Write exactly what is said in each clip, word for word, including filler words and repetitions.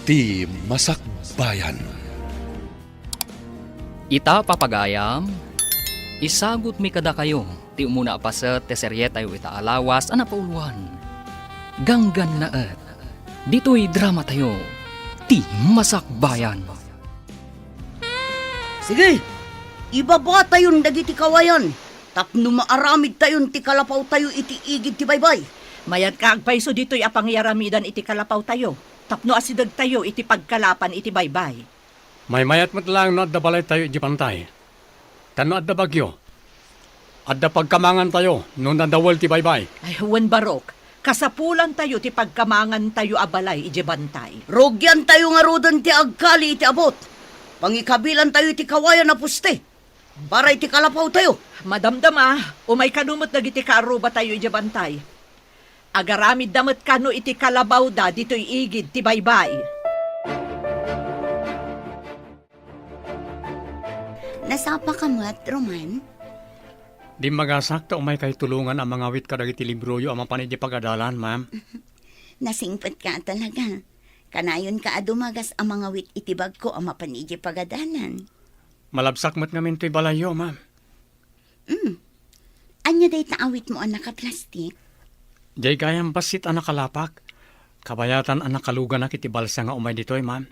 Ti Masakbayan. Ita, papagayam, isagutmi kadakayo ti umuna a paset ti serietayo ita a lawas a napauloan, Ganggannaet. Ditoy dramatayo, Ti Masakbayan. Sige, ibabatayon dagiti kawayan tapno maaramidtayon ti kalapawtayo iti igid ti baybay. Mayat nga agpayso ditoy a pangiyaramidan iti kalapawtayo tapno asidegtayo iti pagkalapan iti baybay. Maymayat met laeng no adda balaytayo idiay bantay. Ta no adda bagyo, adda pagkamangantayo no nadawel ti baybay. Ay, wen, Barok, kasapulantayo ti pagkamangantayo a balay idiay bantay. Rugiantayo ngaruden ti agkali iti abut. Pangikabilantayo iti kawayan a poste para iti kalapawtayo. Madamdama, umay kano met dagiti kaarrubatayo idiay bantay. Agaramidda met kano iti kalabawda ditoy igid ti baybay. Nasapaka met, Roman? Dimmagasak ta umaykayo tulongan a mangawit kadagiti libroyo a mapan idiay pagadalan, ma'am. Nasingpetka talaga. Kanayonka a dumagas a mangawit iti bagko a mapan idiay pagadalan. Malabsak met ngamin toy balayyo, ma'am. Mm. Ania dayta awitmo a nakaplastik? Diay gayam bassit a nakalapak. Kabayatan a nakaluganak iti balsa nga umay ditoy, ma'am.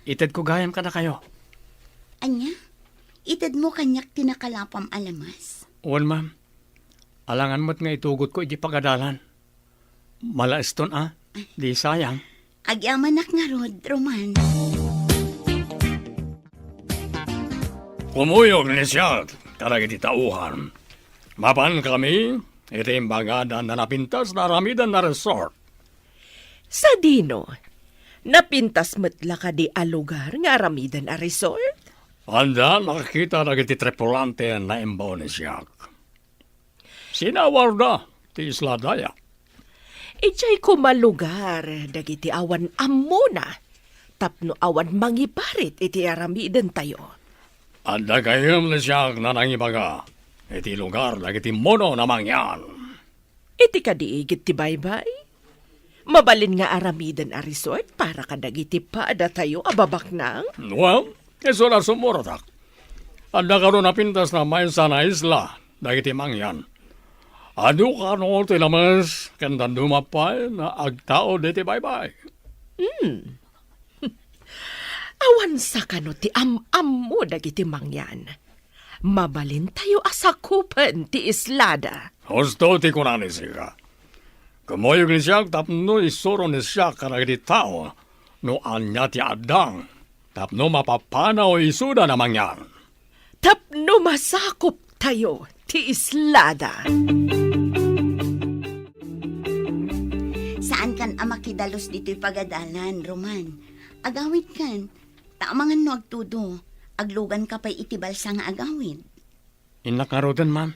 Itedko gayam kadakayo. Ania? Itedmo kaniak ti nakalapam a lamas? Wen, ma'am. Alangan met nga itugotko iti pagadalan. Malaeston a, di sayang. Agyamanak ngarud, Roman. Kumuyog ni siak kadagiti tauhan. Mapan kami iti imbagadan a napintas nga aramiden a resort. Sadino? Napintas met la kadi a lugar nga aramiden a resort? Adda nakakita dagiti tripulante a naimbaw ni siak. Sinawarda ti Isla Daya. Idiay koma lugar dagiti awan ammona tapno awan mangiparit iti aramidentayo. Adda gayam ni siak a nangibaga iti lugar dagiti mono a mangyan. Iti kadi igid ti baybay? Mabalin nga aramiden a resort para kadagiti padatayo a babaknang? Well, isu la sumuratak. Adda kano napintas a maysa a isla dagiti mangyan. Adu kano ti lames ken dadduma pay a agtaud iti baybay. Hmm. Awan sa kano ti am-ammo dagiti mangyan. Mabalintayo a sakupen ti islada. Husto ti kuna ni sika. Kumuyog ni siak tapno isuro ni siak kadagiti tao no ania ti adda tapno mapapanaw isuda a mangyan. Tapno masakuptayo ti islada. Saankan a makidalus ditoy pagadalan, Roman. Agawidkan, ta amangan no agtudo, agluganka pay iti balsa nga agawid. Innak ngaruden, ma'am.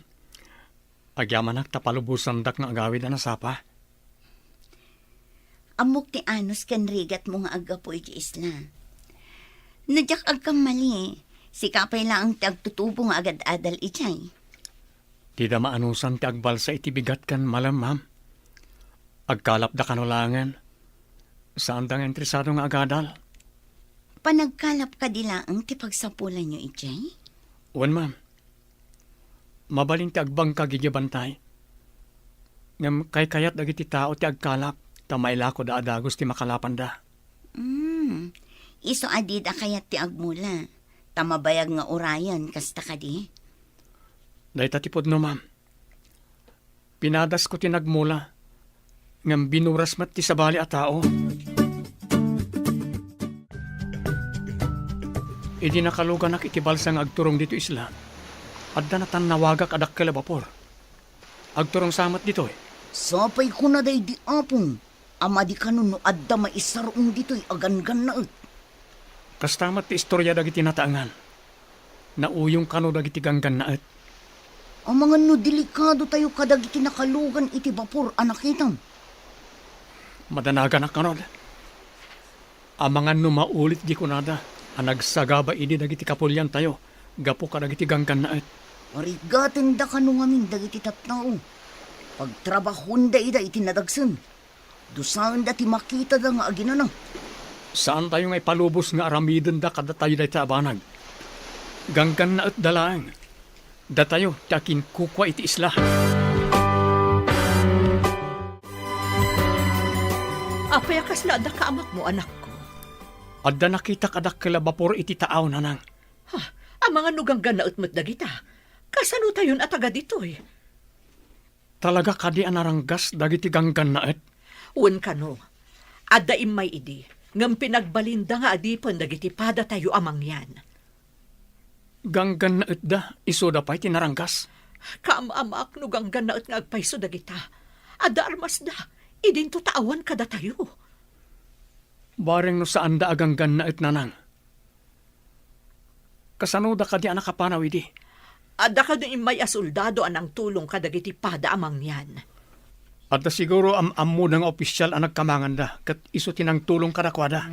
Agyamanak ta palubosandak nga agawid a nasapa. Ammok ti anus ken rigatmo nga aggapu iti isla. No diak agkammali, sika pay laeng ti agtutubo nga agad-adal idiay. Dida maanusan ti agbalsa iti bigat ken malem, ma'am. Agkalapda kano laengen. Saanda nga interesado nga agadal. Panagkalap kadi laeng ti pagsapulanyo idiay? Wen, ma'am. Mabalin ti agbangkag idiay bantay. Ngem kaykayat dagiti tao ti agkalap ta mailakoda a dagus ti makalapanda. Hmm. Isu a dida kayat ti agmula, ta mabayag nga urayen, kasta kadi? Dayta ti pudno, ma'am. Pinadasko ti nagmula, ngem binuras met ti sabali a tao. Idi nakaluganak iti balsa nga agturong ditoy isla, adda natannawagak a dakkel a bapor. Agturong sa met ditoy. Sapay kuna daydi apong a madi kano no adda maisar-ong ditoy a ganggannaet. Kasta met ti istoria dagiti nataengan. Nauyong kano dagiti ganggannaet. Amangan no delikadotayo kadagiti nakalugan iti bapor a nakitam. Madanaganak ngarud. Amangan no maulit di kunada a nagsagaba idi dagiti kapuliantayo gapu kadagiti ganggannaet. Parigatenda kano ngamin dagiti tattao. Pagtrabahonda ida iti nadagsen. Dusaenda ti makitada nga aginana. Saantayo nga ipalubos nga aramidenda kadatayo dayta a banag. Ganggannaetda laeng. Datayo ti akinkukua iti isla. Apay a kasla adda kaamakmo, anakko? Adda nakitak a dakkel a bapor iti taaw, nanang. Ha? Amangan no ganggannaet met dagita. Kasanotayon a taga ditoy? Talaga kadi a naranggas dagiti ganggannaet? Wen kano, adda immay idi, ngem pinagbalinda nga adipen dagiti padatayo a mangyan. Ganggannaetda, isuda pay ti naranggas? Kaam-amaak no ganggannaet nga agpayso dagita. Adda armasda, idinto ta awan kadatayo. Bareng no saanda a ganggannaet, nanang. Kasanoda kadi a nakapanaw idi? Adda kadi immay a soldado a nangtulong kadagiti pada a mangyan. Adda siguro am-ammoda nga opisial a nagkamanganda, ket isu ti nangtulong kadakuada.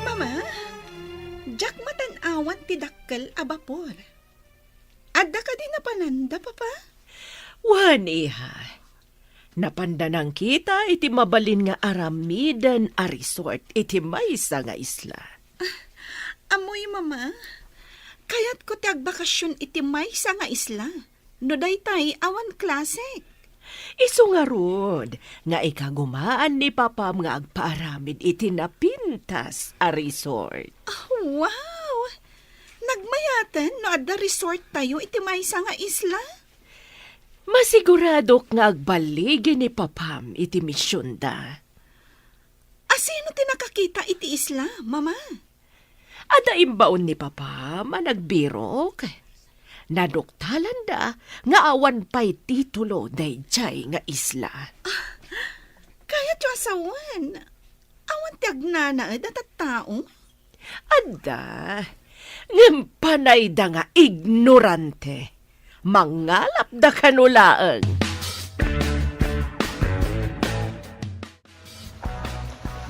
Mama, diak matan-awan ti dakkel a bapor. Adda kadi napananda, Papa? Wen, iha. Napanda nangkita iti mabalin nga aramiden a resort iti maysa nga isla. Ammoyo, Mama. Kayatko ti agbakasion iti maysa nga isla. No daytay, awan klase. Isu ngarud nga ikagumaan ni Papam nga agpaaramid iti napintas a resort. Ah, wow! Nagmayaten no adda resort tayo iti maysa nga isla? Masiguradok nga agballigi ni Papam iti misionda. Asino ti nakakita iti isla, Mama? Adda imbaon ni Papam a nagbirok. Naduktalanda nga awan pay titulo daydiay nga isla. Ah, kayatyo a sawen, awan ti agnanaed a tattao? Adda, ngem panayda nga ignorante. Mangalapda kano laeng.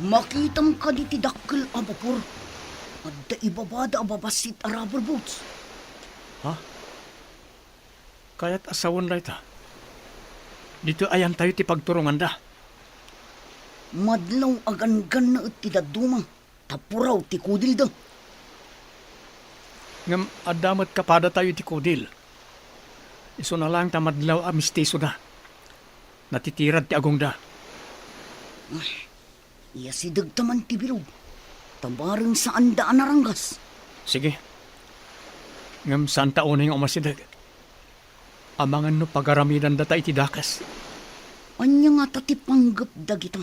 Makitam kadi ti dakkel a bapor? Adda ibabada a babassit a rubber boats. Ha? Kayat a sawen dayta. Ditoy ayantayo ti pagturonganda. Madlaw a ganggannaet ti dadduma, ta puraw ti kudilda. Ngem adda met kapadatayo iti kudil. Isuna laeng ta madlaw a mistisoda. Natitirad ti agongda. Ay, iyasidegta man ti bilog, ta bareng saanda a naranggas. Sige. Ngem saanta unay nga umasideg. Amangan no pagaramidandata iti dakes. Ania ngata ti panggep dagita?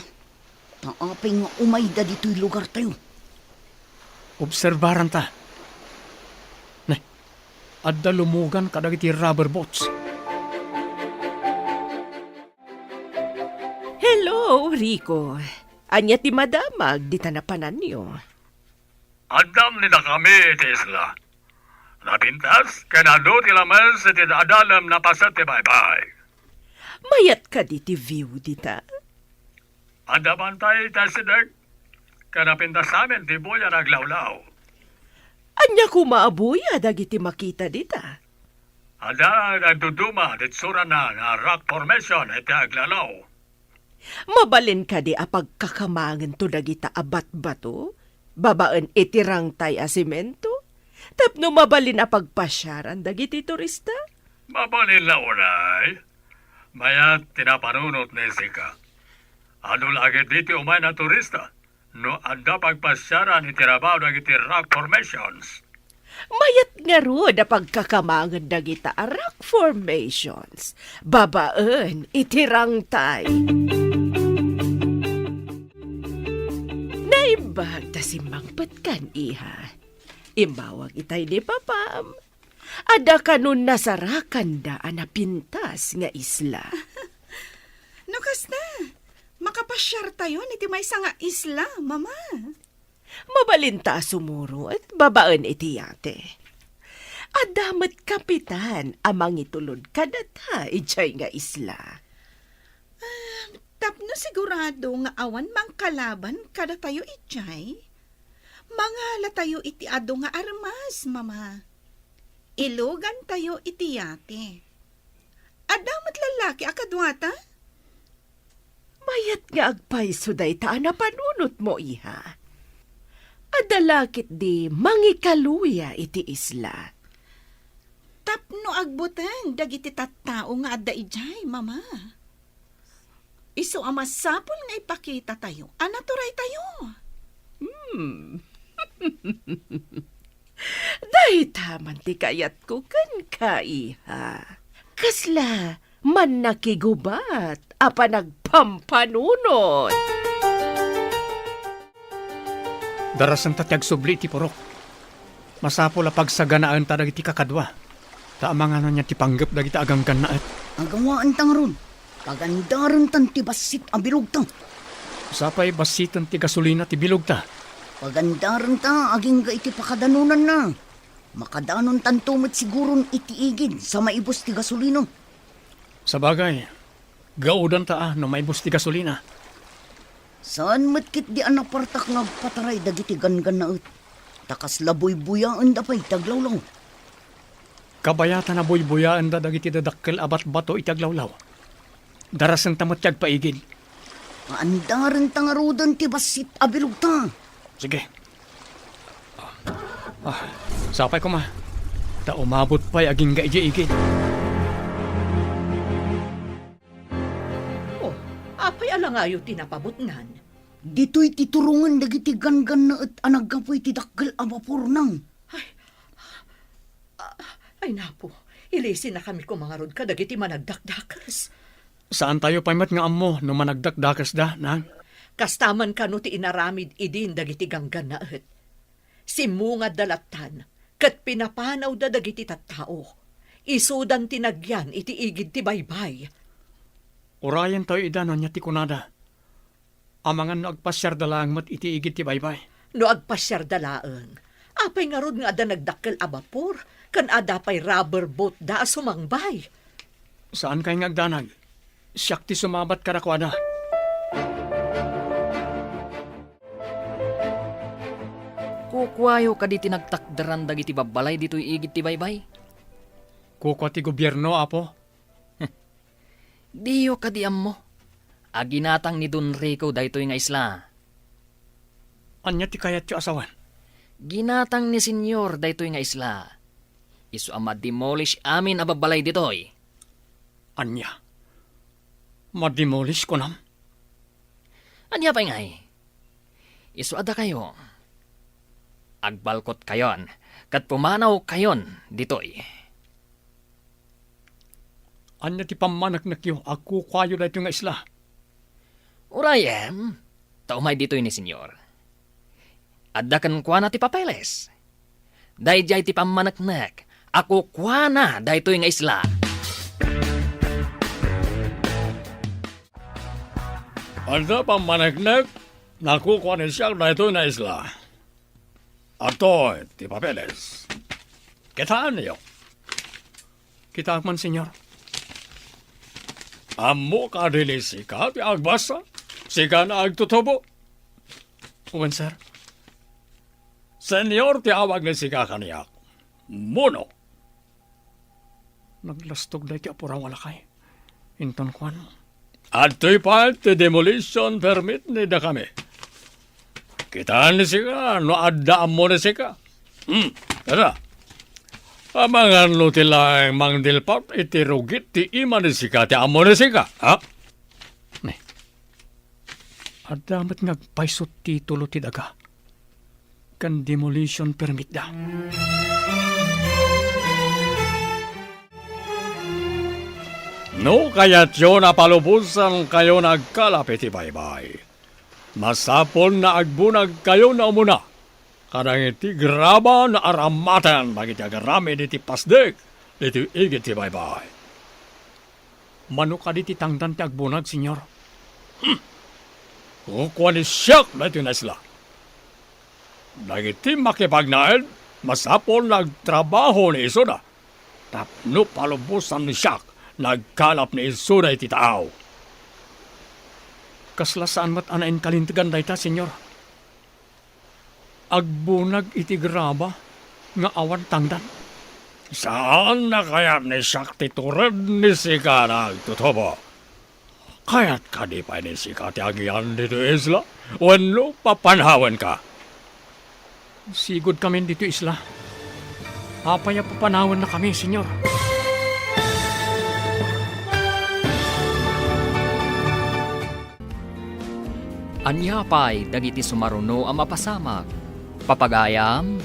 Ta apay nga umayda ditoy lugartayo? Obserbaranta. Ne, adda lumugan kadagiti rubber boats. Hello, Rico. Ania ti madamag dita napananyo? Addam ni dakami iti isla. Napintas ken adu ti lames iti adalem napaset ti baybay. Mayat kadi ti view dita? Adda bantay iti asideg, ken napintas amin ti buya nga aglawlaw. Ania koma a buya dagiti makita dita? Adda nagduduma ti itsurana nga rock formation iti aglawlaw. Mabalin kadi a pagkakamangento dagita a batbato babaen iti rangtay a semento tapno mabalin a pagpasiaran dagiti turista? Mabalin la unay. Mayat ti napanunot ni Sika. Adu la ketdi ti umay a turista no adda pagpasiaran iti rabaw dagiti rock formations. Mayat ngarud a pagkakamangen dagita a rock formations babaen iti rangtay. Naimbag ta simmangpetkan, iha. Immawag itay ni Papam. Adda kano nasarakanda a napintas nga isla. No kasta, makapasiartayon iti maysa nga isla, Mama. Mabalinta a sumurot babaen iti yate. Adda met kapitan a mangitulod kadata idiay nga isla. Ah, tapno sigurado nga awan mangkalaban kadatayo idiay, mangalatayo iti adu nga armas, Mama. Ilugantayo iti yate. Adda met lallaki a kaduata? Ket nga agpayso dayta a napanunotmo, iha. Adda la ketdi mangikaluya iti isla. Tapno agbuteng dagiti tattao nga adda idiay, Mama. Isu a masapul nga ipakitatayo a naturaytayo. Hmm. Dayta man ti kayatko kenka, iha. Kasla mannakigubat a panagpampanunot. Darasenta ti agsubli iti purok. Masapul a pagsaganaenta dagiti kakadua. Ta amangan ania ti panggep dagiti aganggannaet. Agawaenta ngarud. Pagandarentan ti bassit a bilogta. Sapay bassiten ti gasolina ti bilogta. Pagandarenta agingga iti pakadanonanna. Makadanontanto met siguron iti igid sa maibus ti gasolina. Sabagay, gaudanta a no maibus ti gasolina. Saan met ketdi a napartak nga agpataray dagiti ganggannaet. Ta kasla buybuyaenda pay ti aglawlaw. Kabayatan a buybuyaenda dagiti dadakkel a batbato iti aglawlaw. Darasenta met ti agpaigid. Paandarenta ngaruden ti bassit a bilogta. Sige. Ah, sapay koma. Ta umabot pay agingga idiay igid. Oh, apay a langayo ti napabutngan? Ditoy ti turongen dagiti ganggannaet a naggapu iti dakkel a bapor, nang. Ay, ah, ay, napo, ilisennakami koma ngarud kadagiti managdakdakes. Saantayo pay met nga ammo no managdakdakesda, nang. Kasta man kano ti inaramid idin dagiti ganggannaet. Simmungadda lattan, ket pinapanawda dagiti tattao. Isudan ti nagyan iti igid ti baybay. Urayentayo ida no ania ti kunada. Amangan no agpasiarda laeng met iti igid ti baybay. No agpasiarda laeng, apay ngarud nga adda nagdakkel a bapor, ken adda pay rubber boatda a sumangbay? Saankay nga agdanag. Siak ti sumabat kadakuada. Kukuayo kadi ti nagtakderan dagiti babbalay ditoy igid ti baybay? Kukua ti gobierno, Apo. Diyo kadi ammo a ginatang ni Don Rico daytoy nga isla? Ania ti kayatyo a sawen? Ginatang ni Senyor daytoy nga isla. Isu a ma-demolish amin a babbalay ditoy. Ania? Ma-demolish, kunam? Ania pay ngay? Isu a dakayo, agbalkotkayon ket pumanawkayon ditoy. Ania ti pammaneknekyo a kukuayo daytoy nga isla? Urayem, ta umay ditoy ni Senyor. Adda kenkuana ti papeles. Daydiay ti pammaneknek a kukuana daytoy nga isla. Adda pammaneknek a kukua ni siak daytoy nga isla. Adtoy ti papeles. Kitaenyo. Kitaek man, Senyor. Ammo kadi ni sika ti agbasa? Sika nga agtutubo? Wen, sir. Senyor ti awag ni sika kaniak. Muno. Naglastog daytoy a puraw a lakay. Inton kuan, "Adtoy pay ti demolition permit ni dakami. Kitaen ni sika no adda ammo ni sika. Hmm, kada. Amangan no ti laeng mangdilpat iti rugit ti ima ni sika ti ammo ni sika, ha?" Ne. Adda met nga agpayso ti titulo ti daga ken demolition permitda. No kayatyo a palubosankayo nga agkalap iti baybay, masapul a agbunagkayo nga umuna kadagiti graba nga aramaten dagiti agaramid iti pasdek iti igid ti baybay. Mano kadi ti tangdan ti agbunag, Senyor? Hmm. Kukua ni siak daytoy nga isla. Dagiti makipagnaed, masapul a agtrabaho ni isuda tapno palubosan ni siak nga agkalap ni isuda iti taaw. Kasla saan met a nainkalintegan dayta, Senyor? Agbunag iti graba nga awan tangdan. Saan a kayat ni siak ti tured ni sika nga agtutubo. Kayat kadi pay ni sika ti agian ditoy isla? Wenno papanawenka? Sigud kamin ditoy isla. Apay a papanawennakami, Señor? Ania pay dagiti sumaruno a mapasamak? Papagayam,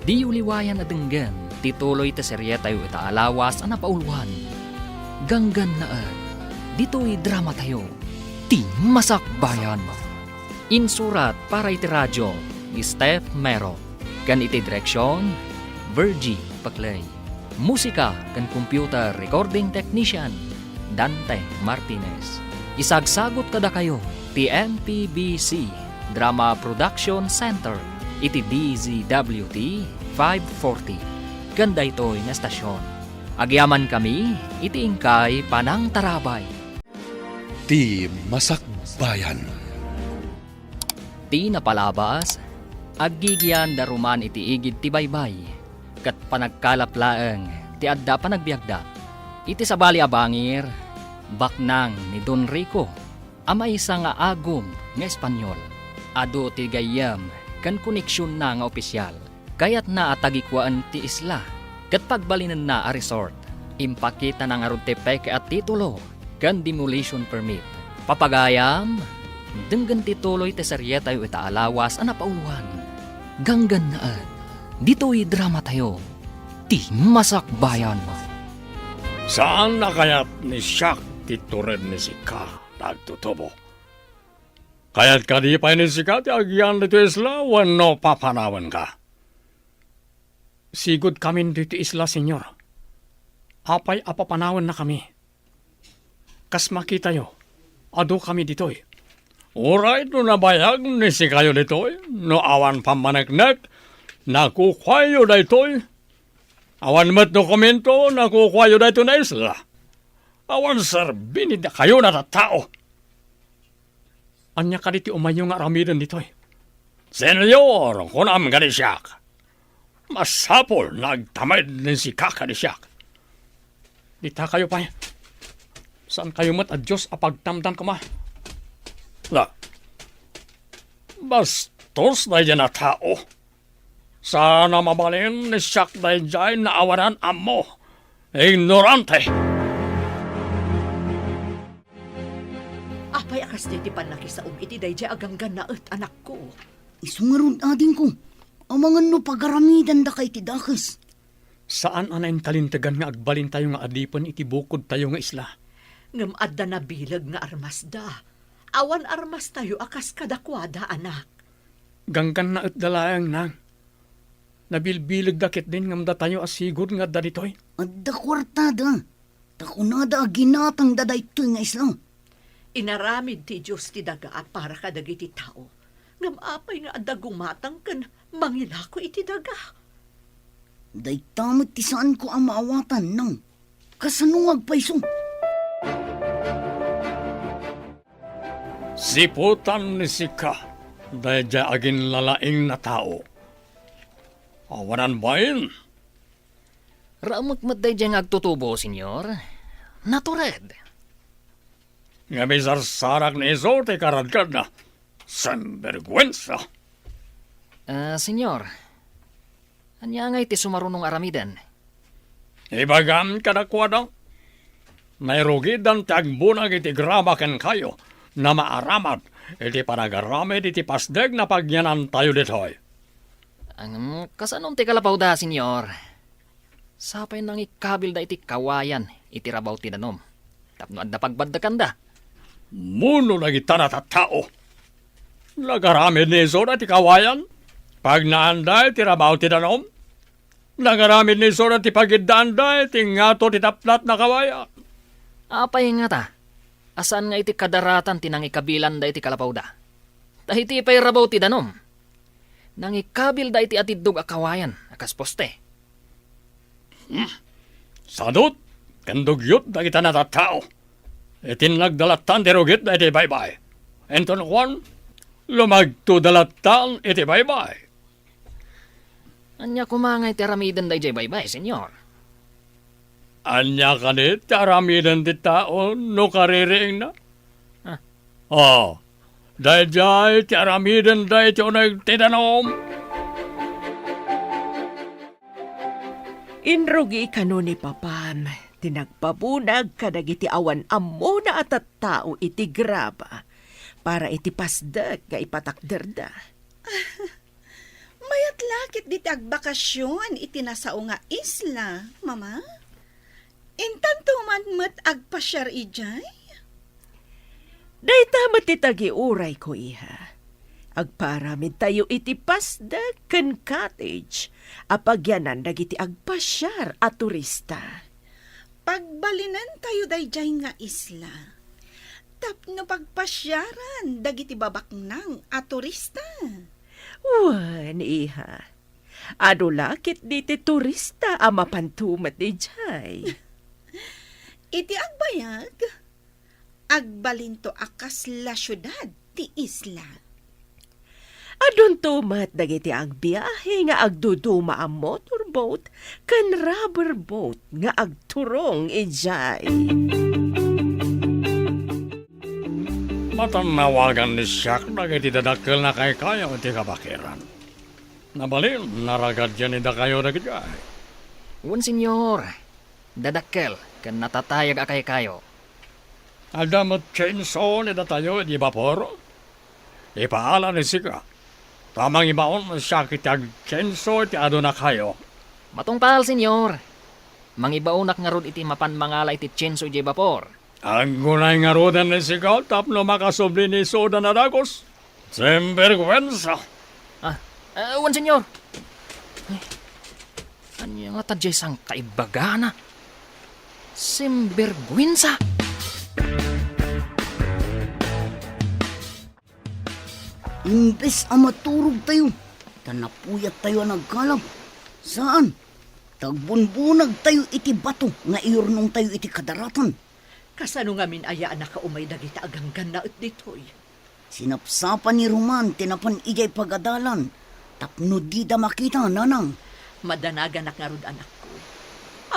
diyo liwayan a denggen ti tuloy ti serietayo ita a lawas a napauluan. Ganggannaet, ditoy dramatayo, ti Masakbayan. Insurat para iti radio ni Steph Mero, ken iti direksion, Virgie Paclay. Musika ken computer recording technician, Dante Martinez. Isagsagut kadakayo ti M P B C Drama Production Center iti D Z W T five forty ken daytoy nga estasion. Agyamankami iti inkay panangtarabay. Ti Masakbayan. Ti napalabas, aggigian daruman iti igid ti baybay, ket panagkalap laeng ti adda panagbiagda. Iti sabali a bangir, baknang ni Don Rico a maysa nga agum nga Espanyol. Adu ti gayyem ken koneksionna nga opisial. Kayatna a tagikuaen ti isla ket pagbalinenna a resort. Impakitana ngarud ti peke a titulo ken demolition permit. Papagayam, denggen ti tuloy ti serietayo ita a lawas a napauluan. Ganggannaet, ditoy dramatayo, ti Masakbayan. Saan a kayat ni Siak ti tured ni sika, nagtutubo. Kayat kadi pay ni sika ti agian ditoy isla wenno papanawenka? Sigud kamin ditoy isla, Señor. Apay a papanawennakami? Kas makitayo, adu kami ditoy. Uray no nabayag ni sikayo ditoy, no awan pammaneknek, nakukuayo daytoy. Awan met dokumento, nakukuayo daytoy nga isla. Awan serbi ni dakayo a tattao. Ania kadi ti umayyo nga aramiden ditoy? Señor, kunam kadi siak. Masapul nga agtamid ni sika kadi siak. Dita kayo pay. Saan kayo met a Dios a pagtamdan koma? La, bastos daydiay a tao. Saan a mabalin ni siak daydiay nga awanan ammo. Ignorante! Apay a kasdi ti pannakisaom iti daydiay a ganggannaet, anakko? Isu ngarud, adingko, amangan no pagaramidandaka iti dakes. Saan a nainkalintegan nga agbalintayo nga adipen iti bukodtayo nga isla. Ngem adda nabileg nga armasda. Awan armastayo a kas kadakuada, anak. Ganggannaetda laeng, nang. Nabilbilegda ketdin ngem datayo a sigud nga adda ditoy. Adda kuartada. Ta kunada a ginatangda daytoy nga isla. Inaramid ti Dios ti daga a para kadagiti tao. Ngem apay nga adda gumatang ken mangilako iti daga? Dayta met ti saanko a maawatan, nang. Kasano nga agpayso? Siputan ni sika daydiay a ginlalaing a tao. Awanan bain. Raemek met daydiay nga agtutubo, Señor. Natured. Ngem isarsarak ni isu ti karadkadna. Sinbergwensa! Ah, Señor, ania ngay ti sumaruno nga aramiden? Ibagam kadakuada, nairugidan ti agbunag iti grama kenkayo, nga maaramid iti panagaramid iti pasdek nga pagyanantayo ditoy. Ngem, kasano ti kalapawda, Señor? Sapay nangikabilda iti kawayan iti rabaw ti danum tapno adda pagbaddekanda. Mano dagita a tattao? Nagaramid ni isuda iti kawayan? Pagnaanda iti rabaw ti danum? Nagaramid ni isuda iti pagiddaanda iti ngato ti taplat a kawayan? Apay ngata a saan nga iti kadaratan ti nangikabilanda iti kalapawda? Ta iti pay rabaw ti danum, nangikabilda iti atiddog a kawayan a kas poste. Hmm. Sadut ken dugyot dagita a tattao. Iti nagdalattan ti rugit daytoy baybay. Inton kuan, lumagtoda lattan iti baybay. Ania koma ngay ti aramiden daydiay baybay, Señor? Ania kadi ti aramiden ti tao no kaririingna? Oh, daydiay ti aramidenda iti uneg ti danum. Inrugi kano ni papam ti nagpabunag kadagiti awan ammona a tattao iti graba para iti pasdek nga ipatakderda. Mayat la ket diti agbakasion iti nasao nga isla, Mama. Intanto man met agpasiar idiay? Dayta met ti tagiurayko, iha. Agpaaramidtayo iti pasdek ken cottage a pagyanan dagiti agpasiar a turista. Pagbalinentayo daydiay nga isla tapno pagpasiaran dagiti babaknang a turista. Wen, iha. Adu la ketdi ti turista a mapanto met idiay. Iti agbayag, agbalinto a kasla siudad ti isla. Adunto met dagiti agbiahe nga agduduma a motorboat ken rubber boat nga agturong idiay. Matannawagan ni Siak dagiti dadakkel a kaykayo iti kabakiran. Nabalin, naragadyan ni dakayo dagidiay. Wen, Señor. Dadakkel ken natatayag a kaykayo. Adda met chainsaw ni datayo iti bapor? Ipaala ni sika, ta mangibaon siak iti agchainsaw iti adunakayo. Matungpal, Señor. Mangibaonak ngarud iti mapan mangala iti chainsaw idiay bapor. Aggunay ngaruden ni sika tapno makasubli ni Soda a dagus. Sinbergwensa! Ah, ah, wen, Señor. Ay, ania ngata diay sangkaibbagana? Sinbergwensa! Imbes a maturogtayo, ta napuyattayo a nagkalab. Saan, ta agbunbunagtayo iti bato nga iyurnongtayo iti kadaratan. Kasano ngamin aya a nakaumay dagita a ganggannaet ditoy? Sinapsapa ni Roman ti napan idiay pagadalan tapno dida makita, nanang. Madanaganak ngarud, anakko.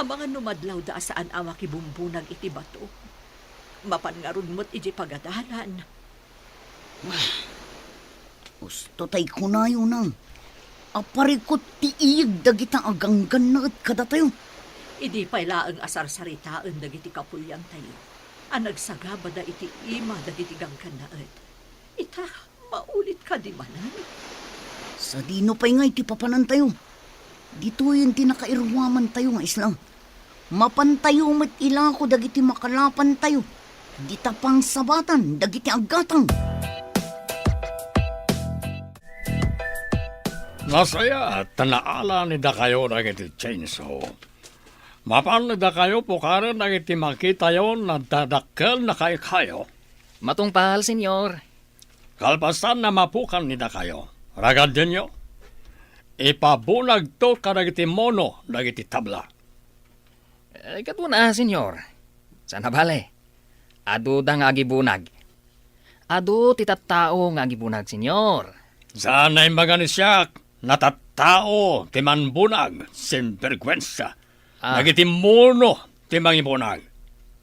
Amangan no madlawda a saan a makibumbunag iti bato. Mapan ngarud met idiay pagadalan. Usto tay kunayo, nang, a parikut ti iyeg dagita a ganggannaet kadatayo. Idi pay laeng a sarsaritaen dagiti kapuliantayo a nagsagabada iti ima dagiti ganggannaet, ita, maulit kadi manen? Sadino pay ngay ti papanantayo? Ditoyen ti nakairuamantayo nga isla. Mapantayo met ilako dagiti makalapantayo, dita pangsabatan dagiti aggatang. Nasayaat ta naala ni dakayo dagiti chainsaw. Mapan ni dakayo pukaren dagiti makitayo a dadakkel a kaykayo. Matungpal, Señor. Kalpasan a mapukan ni dakayo, ragadenyo, ipabunagto kadagiti mono dagiti tabla. Eh, kaduana, Señor. Saan a bale, aduda nga agibunag. Adu ti tattao nga agibunag, Señor. Saan a imbaga ni siak, natattao ti manbunag, sinbergwensa. Ah. Dagiti mono ti mangibunag.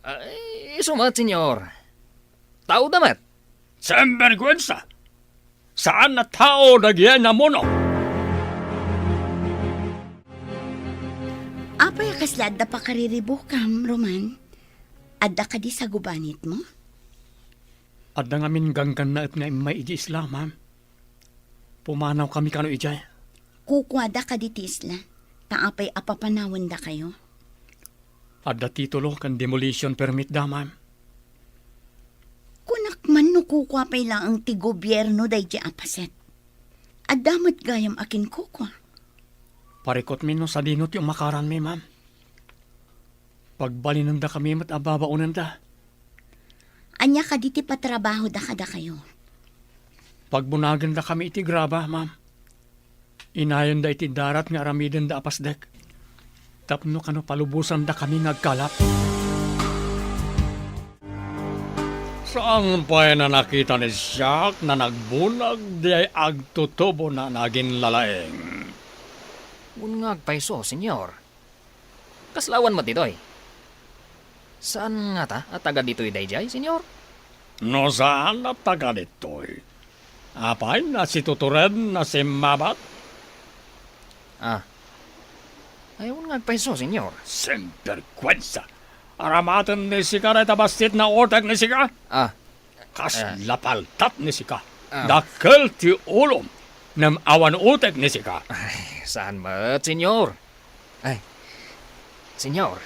Ah, isu met, Señor. Taoda met. Sinbergwensa! Saan a tao dagiti namuno. Apay a kasla adda pakariribukam, Roman? Adda kadi sagubanitmo? Adda ngamin ganggannaet nga immay iti isla, ma'am. Pumanawkami kano idiay. Kukuada kadi ti isla, ta apay a papanawendakayo? Adda titulo ken demolition permit da, ma'am. Kunak man no kukua pay laeng ti gobierno daydi a paset. Adda met gayam a kinkukua. Parikutmi no sadino ti umakaranmi, ma'am. Pagbalinendakami met a babaonenda. Ania kadi ti patrabahoda kadakayo? Pagbunagendakami iti graba, ma'am. Inayonda iti darat nga aramidenda a pasdek. Tapno kano palubosandakami nga agkalap. Saan pay a nakita ni Jack a nagbunag diay agtutubona a naginlalaing? Wen nga agpayso, Señor. Kasla awan met ditoy? Saan ngata a taga ditoy daydiay, Señor? No saan a taga ditoy, apay a situtured a simmabat? Ah. Ay, wen nga agpayso, Senyor. Sinbergwensa! Aramaten ni sika dayta bassit nga utek ni sika? Ah. Kasla paltat ni sika. Ah. Dakkel ti ulom, ngem awan utek ni sika. Ay, saan met, Senyor? Ay, Senyor,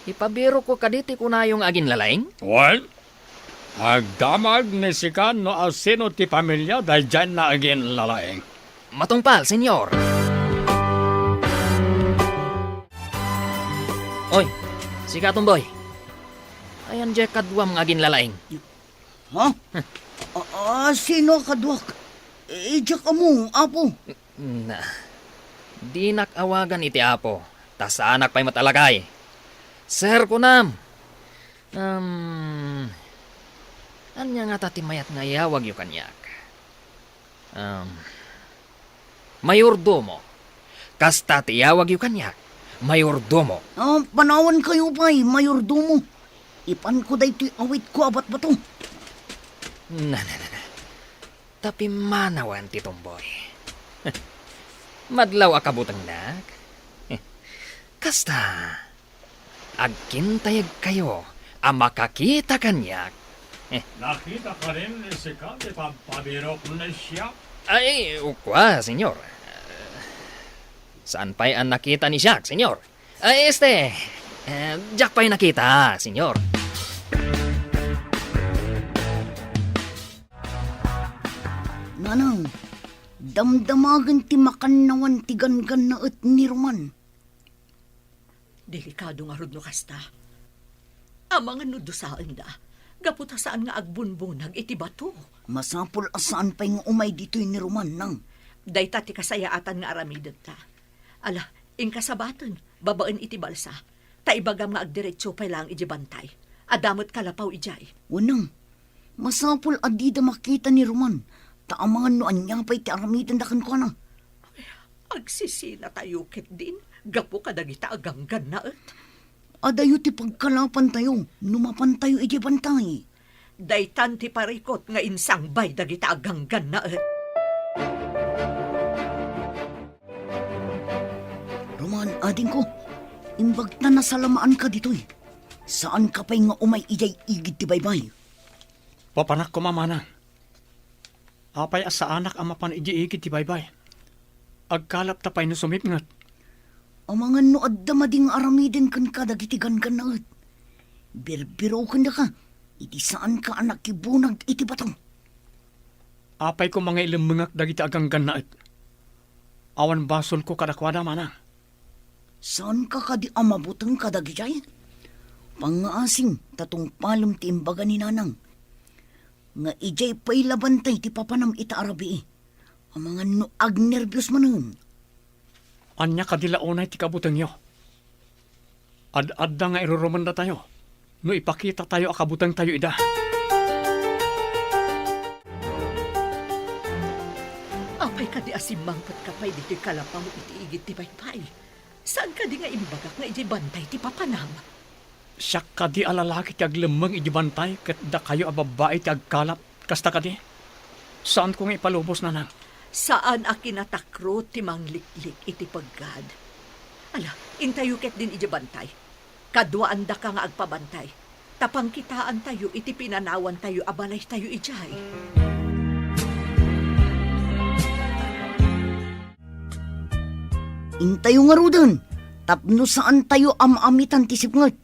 ipabirokko kadi ti kunayo nga aginlalaing? Wen, agdamag ni sika no asino ti pamilia daydiay nga aginlalaing. Matungpal, Senyor. Oy, sika, Tomboy. Ayan diay kaduam nga aginlalaing. Ha? A, a, sino a kaduak? Idiak ammo, Apo. Na, dinak awagan iti Apo, ta saanak pay met a lakay. Sir, kunam. Um, ania ngata ti mayat nga iyawagyo kaniak? Um, mayordomo. Kasta ti iyawagyo kaniak, mayordomo. Ah, panawankayo pay, mayordomo. Ipanko daytoy awitko a batbato. Na, na, na, na. Ta pimmanawen ti Tomboy. Madlaw a kabutengnak. Kasta, agkintayegkayo a makakita kaniak. Nakita kadi ni sika ti pagpabirok ni siak? Ay, kua, Senyor. Saan pay a nakita ni siak, Senyor? Ay, este, eh, diak pay nakita, Senyor. Nanang, damdamagen ti makannawan ti ganggannaet ni Roman. Delikado ngarud no kasta. Amangan no dusaenda, gapu ta saan nga agbunbunag iti bato. Masapul a saan pay nga umay ditoy ni Roman, nang. Dayta ti kasayaatan nga aramidenta. Ala, inka sabaten, babaen iti balsa, ta ibagam nga agdiretso pay laeng idiay bantay. Adda met kalapaw idiay. Wenno, masapul a dida makita ni Roman, ta amangan no ania pay ti aramidenda kenkuana. Agsisinatayo ketdin gapu kadagita a ganggannaet. Adayo ti pagkalapantayo no mapantayo idiay bantay. Daytan ti parikut nga insangbay dagita a ganggannaet. Roman, adingko, imbagta nasalamaanka ditoy. Saanka pay nga umay idiay igid ti baybay. Papanak koma, manang. Apay a saanak a mapan idiay igid ti baybay? Agkalapta pay no sumipnget. Amangan no adda madi nga aramiden kenka dagiti ganggannaet. Birbirokendaka iti saanka a nakibunag iti bato. Apay koma nga ilemmengak dagiti a ganggannaet? Awan basolko kadakuada, manang. Saanka kadi a mabuteng kadagijay? Pangngaasim ta tungpalem ti imbaga ni nanang nga idiay pay la bantay ti papanam ita a rabii. Amangan no agnerbios manen. Ania kadi la unay ti kabutengyo? Ad-adda nga irurumendatayo no ipakitatayo a kabutengtayo ida. Apay kadi a simmangpetka pay ditoy kalapaw iti igid ti baybay? Saan kadi nga imbagak nga idiay bantay ti papanam? Siak kadi a lalaki ti aglemmeng idiay bantay ket dakayo a babbai ti agkalap, kasta kadi? Saanko nga ipalubos, nanang. Saan a kinatakrot ti mangliklik iti peggad. Ala, intayo ketdin idiay bantay. Kaduaandaka nga agpabantay, ta pangkitaantayo iti pinanawantayo a balaytayo idiay. Intayo ngaruden, tapno saantayo a maamitan ti sipnget.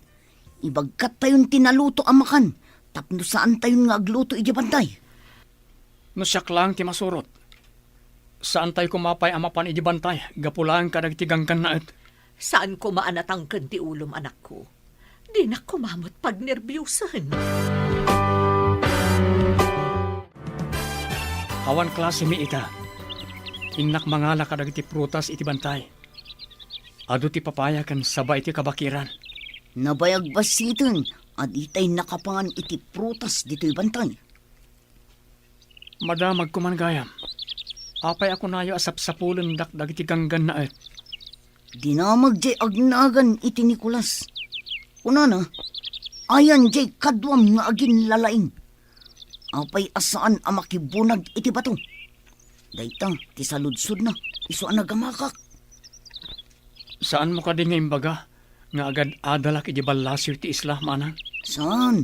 Ibagkattayon ti naluto a makan, tapno saantayon nga agluto idiay bantay. No siak laeng ti masurot, saantayo koma pay a mapan idiay bantay gapu laeng kadagiti ganggannaet. Saan koma a natangken ti ulom, anakko. Dinak koma met pagnerbiosen. Awan klasemi ita. Innak mangala kadagiti prutas iti bantay. Adu ti papaya ken saba iti kabakiran. Nabayag bassiten a ditay nakapangan iti prutas ditoy bantay. Madamag koman gayam. Apay a kunayo a sapsapulendak dagiti ganggannaet? Dinamag jay agnagan iti Nicolas. Kunana, ayan jay kaduam nga aginlalaing. Apay a saan a makibunag iti bato? Dayta ti saludsodna, isu a nagamakak. Saanmo kadi nga imbaga nga agad-adalak iti ballasiw ti isla, manang? Saan?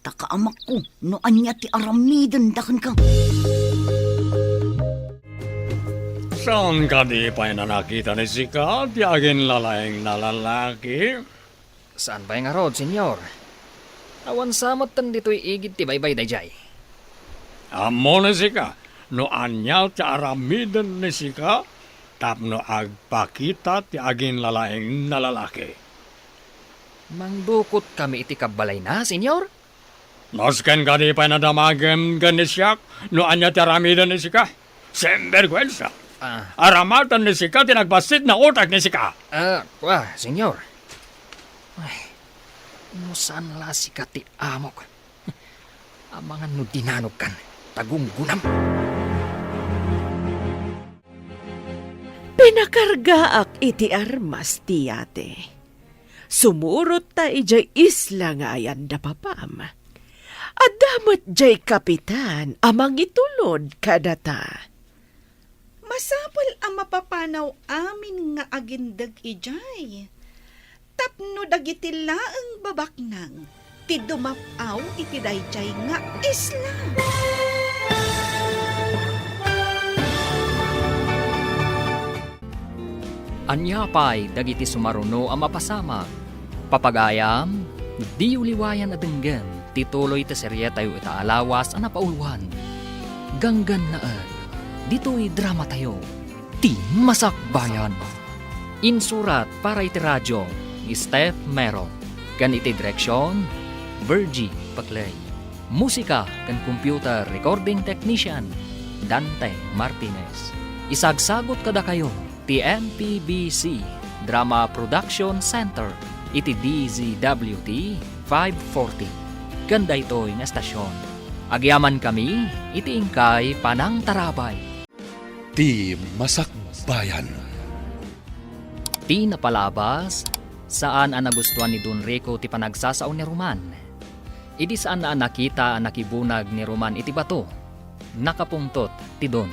Ta kaamakko no ania ti aramidenda kenka. Saan kadi pay a nakita ni sika ti aginlalaing a lalaki? Saan pay ngarud, Señor? Awan sa metten ditoy igid ti baybay daydiay. Ammo ni sika no ania ti aramiden ni sika tapno agpakita ti aginlalaing a lalaki? Mangdukotkami iti kabbalayna, Señor? Nasken kadi pay a nadamagem ken ni siak no ania ti aramiden ni sika? Sinberguensa! Ah. Aramaten ni sika ti nagbassit a utek ni sika! Ah, kua, Señor. Ay, no saan la sika ti amok. Amangan no dinanogkan, ta gunggunam. Pinakargaak iti armas ti yate. Sumurot ta idiay isla nga ayan da papam. Adda met diay kapitan a mangitulod kadata. Masapul a mapapanaw amin nga agindeg idiay, tapno dagiti laeng babaknang ti dumap-aw iti daydiay nga isla. Ania pay dagiti sumaruno a mapasamak? Papagayam, diyo liwayan a denggen ti tuloy ti serietayo ita a lawas a napauluan. Ganggannaet, ditoy dramatayo, Ti Masakbayan. Insurat para iti radio ni Steph Mero, ken iti direksion, Virgie Paclay. Musika ken computer recording technician, Dante Martinez. Isagsagut kadakayo ti M P B C Drama Production Center iti D Z W T five forty. Ken daytoy nga estasion, agyamankami iti inkay panangtarabay. Ti Masakbayan. Ti napalabas, saan a nagustuan ni Don Rico ti panagsasao ni Roman. Idi saan a nakita a nakibunag ni Roman iti bato, nakapungtot ti Don.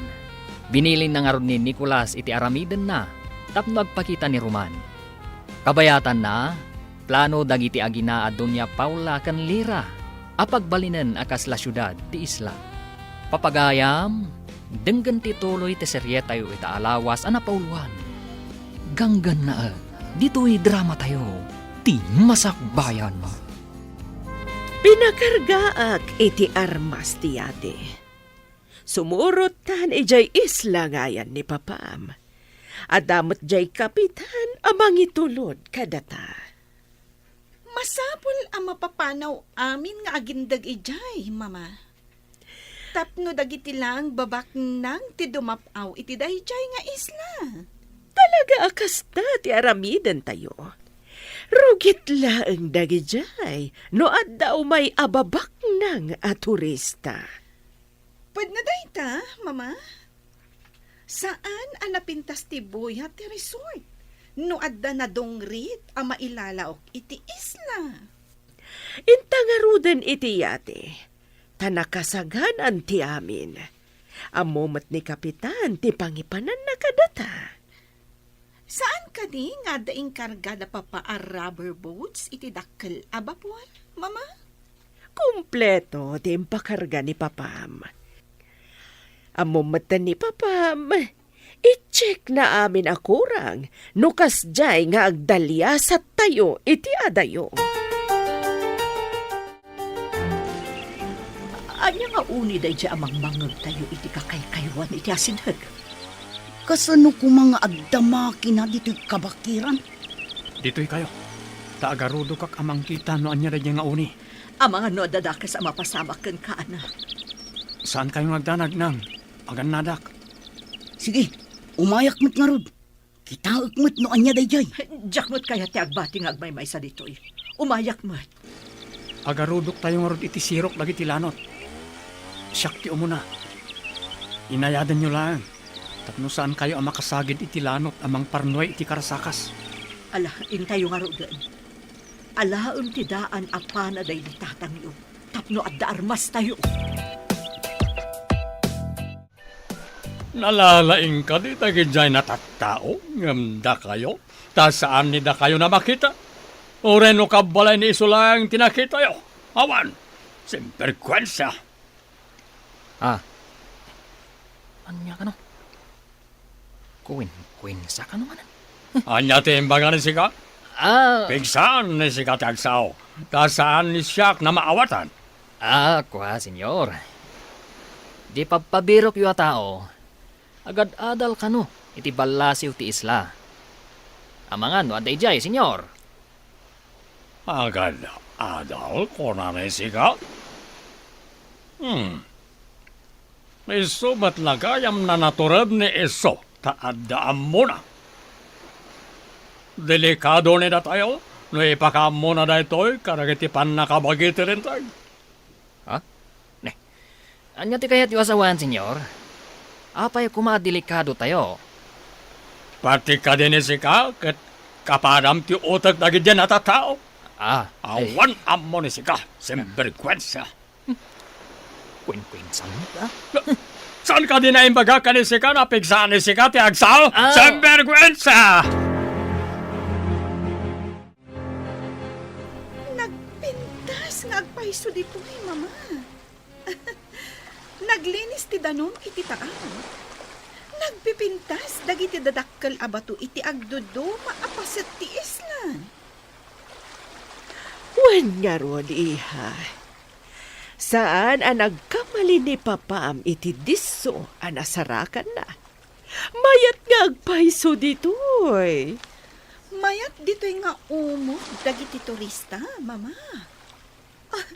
Binilinna ngarud ni Nicolas iti aramidenna tapno agpakita ni Roman. Kabayatanna, plano dagiti agina a Doña Paula ken Lira a pagbalinen a kasla siudad ti isla. Papagayam, denggen ti tuloy ti serietayo ita a lawas a napauluan. Ganggannaet, ditoy dramatayo, Ti Masakbayan. Pinakargaak iti armas ti yate. Sumurottan idiay isla nga ayan ni papam. Adda met diay kapitan a mangitulod kadata. Masapul a mapapanaw amin nga agindeg idiay, Mama. Tapno dagiti laeng babaknang ti dumap-aw iti daydiay nga isla. Talaga a kasta ti aramidentayo. Rugit laeng dagidiay no adda umay a babaknang a turista. Pwedna dayta, Mama? Saan a napintas ti buya ti resort no adda nadungrit a mailalaok iti isla? Inta ngaruden iti yate, ta nakasaganan ti amin. Ammo met ni Kapitan ti pangipananna kadata. Saan kadi nga adda inkarga da Papa a rubber boats iti dakkel a bapor, Mama? Kompleto ti impakarga ni Papam. Ammo metten ni Papam, i-check na amin a kurang no kasdiay nga agdaliasattayo iti adayo. Ania nga uni daydiay a mangmangngegtayo iti kakaykaywan iti asideg? Kasano koma nga agdama kina ditoy kabakiran? Ditoykayo, ta agarudokak a mangkita no ania daydiay nga uni. Amangan no adda dakes a mapasamak kenka, anak. Saankayo nga agdanag, Nang. Agannadak. Sige, umayak met ngarud. Kitaek met no ania daydiay. Diak met kayat ti agbati nga agmaymaysa ditoy. Umayak met. Agarudoktayo ngarud iti sirok dagiti lanot. Siak ti umuna. Inayadanyo laeng tapno saankayo a makasagid iti lanot a mangparnuay iti karasakas. Ala, intayo ngaruden. Alaem ti daan a pana daydi tatangyo tapno adda armastayo. Nalalaing kadi dagidiay natattao ngem dakayo, ta saan ni dakayo a makita? Uray no kabbalay ni isu laeng ti nakitayo? Awan! Sinbergwensa! Ah. Ania kano? Kuwenkuwensa kano manen? Ania ti imbaga ni sika? Ah. Pigsaan ni sika ti agsao, ta saan ni siak a maawatan. Ah, kua, Señor. Di pabpabirokyo a tao, agad-adal kano iti ballasiw ti isla. Amangan no adda idiay, Señor. Agad-adal, kunana ni sika? Hmm. Isu met la gayam a natured ni isu ta adda ammona. Delikado ni datayo no ipakaammona daytoy kadagiti pannakabagi ti Linteg. Ha? Ne. Ania ti kayatyo a sawen, Señor? Apay koma a delikadotayo? Pati kadi ni sika ket kapadam ti utek dagiti natattao. Ah, eh. Awan ammo ni sika, sinbergwensa. Kuwenkuwensa met, ah. Saan kadi a imbagak ken ni sika a pigsaan ni sika ti agsao? Ah. Sinbergwensa! Nagpintas nga agpayso ditoy, Mama. Naglinis ti danum iti taang. Nagpipintas dagiti dadakkel a bato iti agduduma a paset ti isla. Wen ngarud, iha, saan a nagkamali ni papam iti disso a nasarakanna. Mayat nga agpayso ditoy. Mayat ditoy nga umog dagiti turista, Mama. Ah,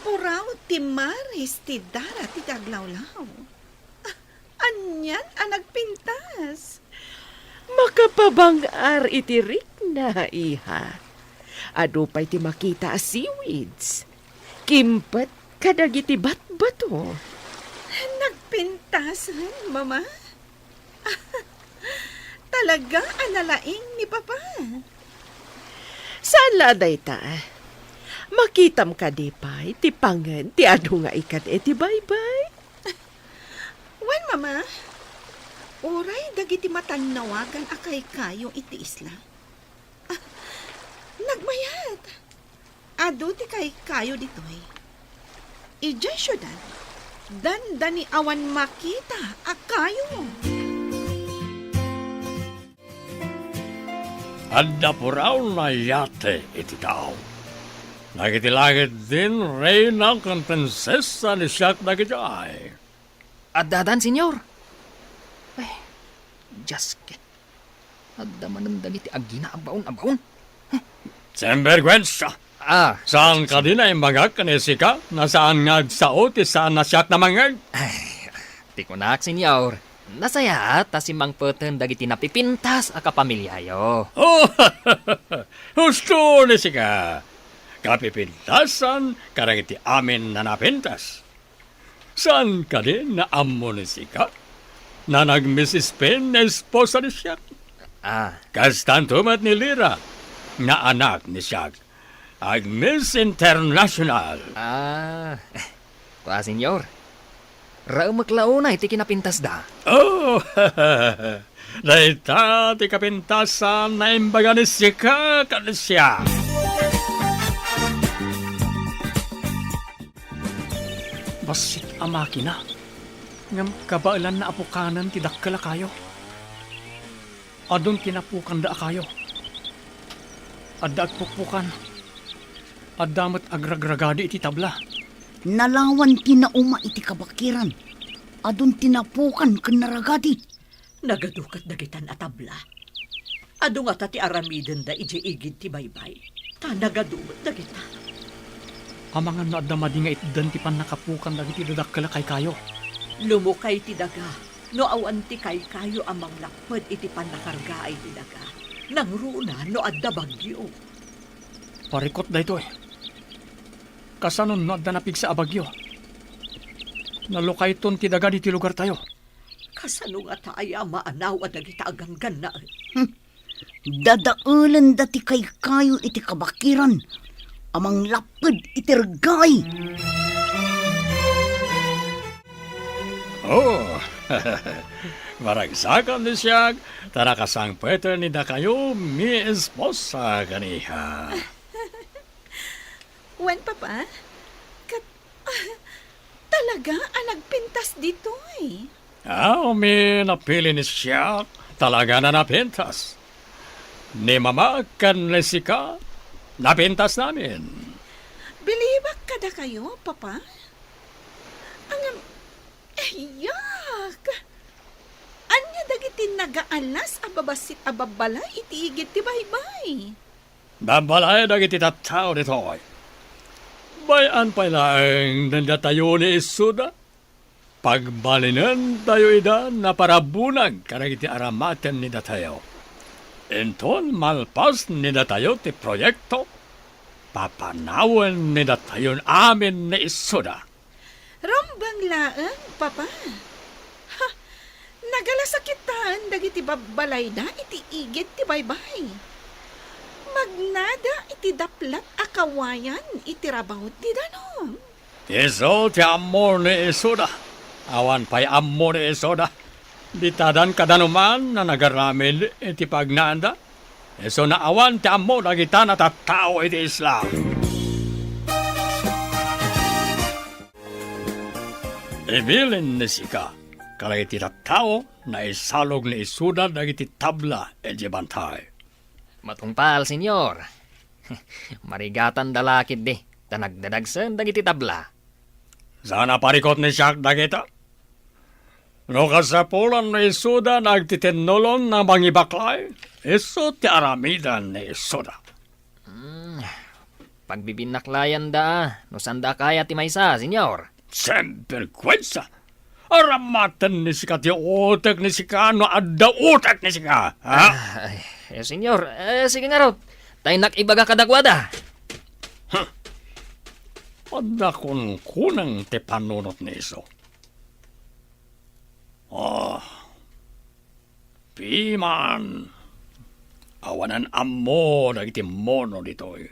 puraw ti maris ti dara ti aglawlaw. Ah, anian a nagpintas? Makapabang-ar iti rikna, iha. Adu pay ti makita a seaweeds. Kimpet kadagiti batbato. Nagpintasen, Mama? Talaga a nalaing ni Papa. Saan la a dayta? Makitam kadi pay ti pangen ti adu nga ikkan iti baybay? Wen, Mama. Uray dagiti matannawagan a kaykayo iti isla. Ah, nagmayat. Adu ti kaykayo ditoy. Idiay siudad, dandani awan makita a kayo. Adda puraw a yate iti tao. Dagiti langit din reyna ken prinsesa ni siak dagidiay. Addadan, Señor? Ay, Dios ket. Adda manen dagiti agina a baon a baon. Sinbergwensa! Ah, saan kadi a imbagak ken ni sika a saan nga agsao ti saan a siak a mangngeg? Ay, ti kunak, Señor, nasayaat ta simmangpeten dagiti napipintas a kapamiliayo. Oh, husto ni sika. Kapipintasan kadagiti amin a napintas. Saan kadi a ammo ni sika a nag-Miss Spain nga esposa ni siak? Ah. Kastanto met ni Lira nga anak ni siak. Ag-Miss International. Ah. Kua, Señor. Raemek la unay ti kinapintasda. Oh! Dayta ti kapintasan a imbaga ni sika ken ni siak. Bassit a makina, ngem kabaelanna a pukanen ti dakkel a kayo. Adun ti napukanda a kayo. Adda agpukpukan. Adda met agragragadi iti tabla. Nalawan ti nauma iti kabakiran. Adun ti napukan ken naragadi. Nagadu ket dagitan a tabla. Adu ngata ti aramidenda idiay igid ti baybay. Ta nagadu met dagita. Amangan no adda madi nga itdan ti pannakapukan dagiti dadakkel a kaykayo. Lumukay ti daga no awan ti kaykayo a manglapped iti pannakargaay ti daga. Nangruna no adda bagyo. Parikut daytoy. Kasano no adda napigsa a bagyo? Nalukayton ti daga ditoy lugartayo. Kasano ngata aya a maanaw a dagita a ganggannaet? Hmm. Dadaelenda ti kaykayo iti kabakiran a manglapped iti reggaay. Oh, Maragsakan ni siak, ta nakasangpeten ni dakayo mi esposa kaniha. Wen, Papa? Kat-, talaga a nagpintas ditoy? Aw, mi napili ni siak, talaga na napintas. Ni Mama ken ni sika, napintas namin. Bilibak kadakayo, Papa? Ngem, ayak! Ania dagiti nagaalas a babassit a babbalay iti igid ti baybay? Babbalay dagiti tattao ditoy. Bay-an pay laeng datayo ni Isuda. Pagbalinentayo ida naparabunag kadagiti aramaten ni datayo. Inton malpas ni datayo ti proyekto, papanawen ni datayon amin ni Isuda. Rumbeng laeng, Papa. Ha, nagalasakitaen dagiti babbalayda iti igid ti baybay. Magnada iti daplat a kawayan iti rabaw ti danum. Isu ti ammo ni Isuda. Awan pay ammo ni Isuda. Ditadan kadanuman a nagaramid iti pagnaanda. Isuna awan ti ammo dagita a tattao iti isla. Ibilin ni sika kadagiti tattao, naisalog ni Isuda dagiti tabla iti bantay. Matungpal, Señor. Marigatanda la ketdi, ta nagdadagsen dagiti tabla. Saan a parikut ni siak dagita? No kasapulan ni Isuda nga agtitinnulon a mangibaklay, isu ti aramidan ni Isuda. Hmm, pagbibinnaklayan da, no saan da kaya ti maysa, Señor. Sinberguensa! Aramaten ni sika ti utek ni sika no adda utek ni sika, ha? Ay, eh, Señor, eh, sige ngarud. Tay nak ibaga kadakuada. Huh. Adda kunkunang ti panunot ni isu. Ah, piman. Awanan ammo dagiti mono ditoy.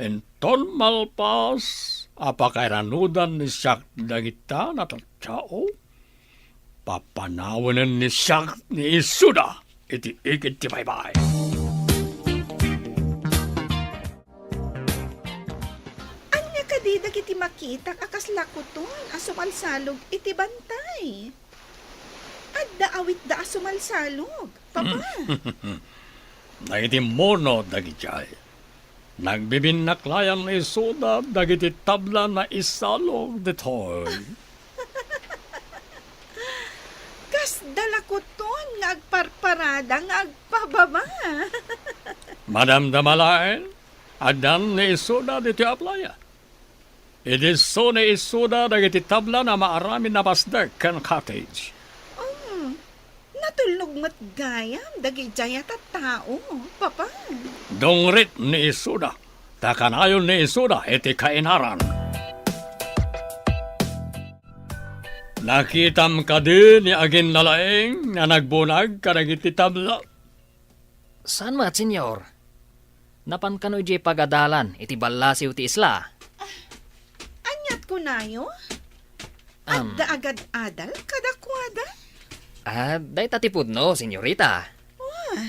Inton malpas a pakairanudan ni siak dagita a tattao, papanawenen ni siak ni Isuda iti igid ti baybay. Ania kadi dagiti makitak a kasla kuton a sumalsalog iti bantay? Adda awitda a sumalsalog, Papa. Dagiti mono dagidiay. Nagbibinnaklayan ni Isuda dagiti tabla a naisalog ditoy. Kasda la kuton nga agparparada nga agpababa. Madamdama laeng, addan ni Isuda ditoy a playa. Idi isu ni Isuda dagiti tabla a maaramid a pasdek ken cottage. Um, natulnog met gayam dagidiay a tattao, Papa. Dungrit ni Isuda, ta kanayon ni Isuda iti kainaran. Nakitam kadi ni aginnalaing a nagbunag kadagiti tabla? Saan met, Señor. Napan kano idiay pagadalan iti ballasiw ti isla. Ah, aniat kunayo? Am. Adda agad-adal kadakuada? Ah, dayta ti pudno, señorita. Wah,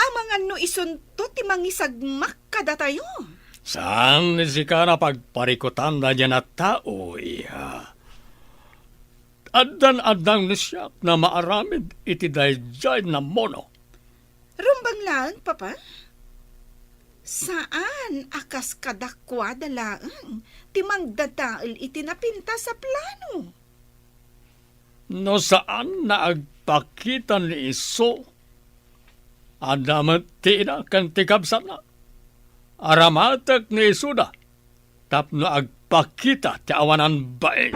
amangan no isunto ti mangisagmak kadatayo. Saan ni sika a pagparikutan daydiay a tao, iha. Addan-addang ni siak a maaramid iti daydiay a mono. Rumbeng laeng, Papa. Saan a kas kadakuada laeng ti mangdadael iti napintas a plano. No saan a agpakita ni isu, adda met ti ina ken ti kabsatna. Aramatek ni isuda tapno agpakita ti awanan bain.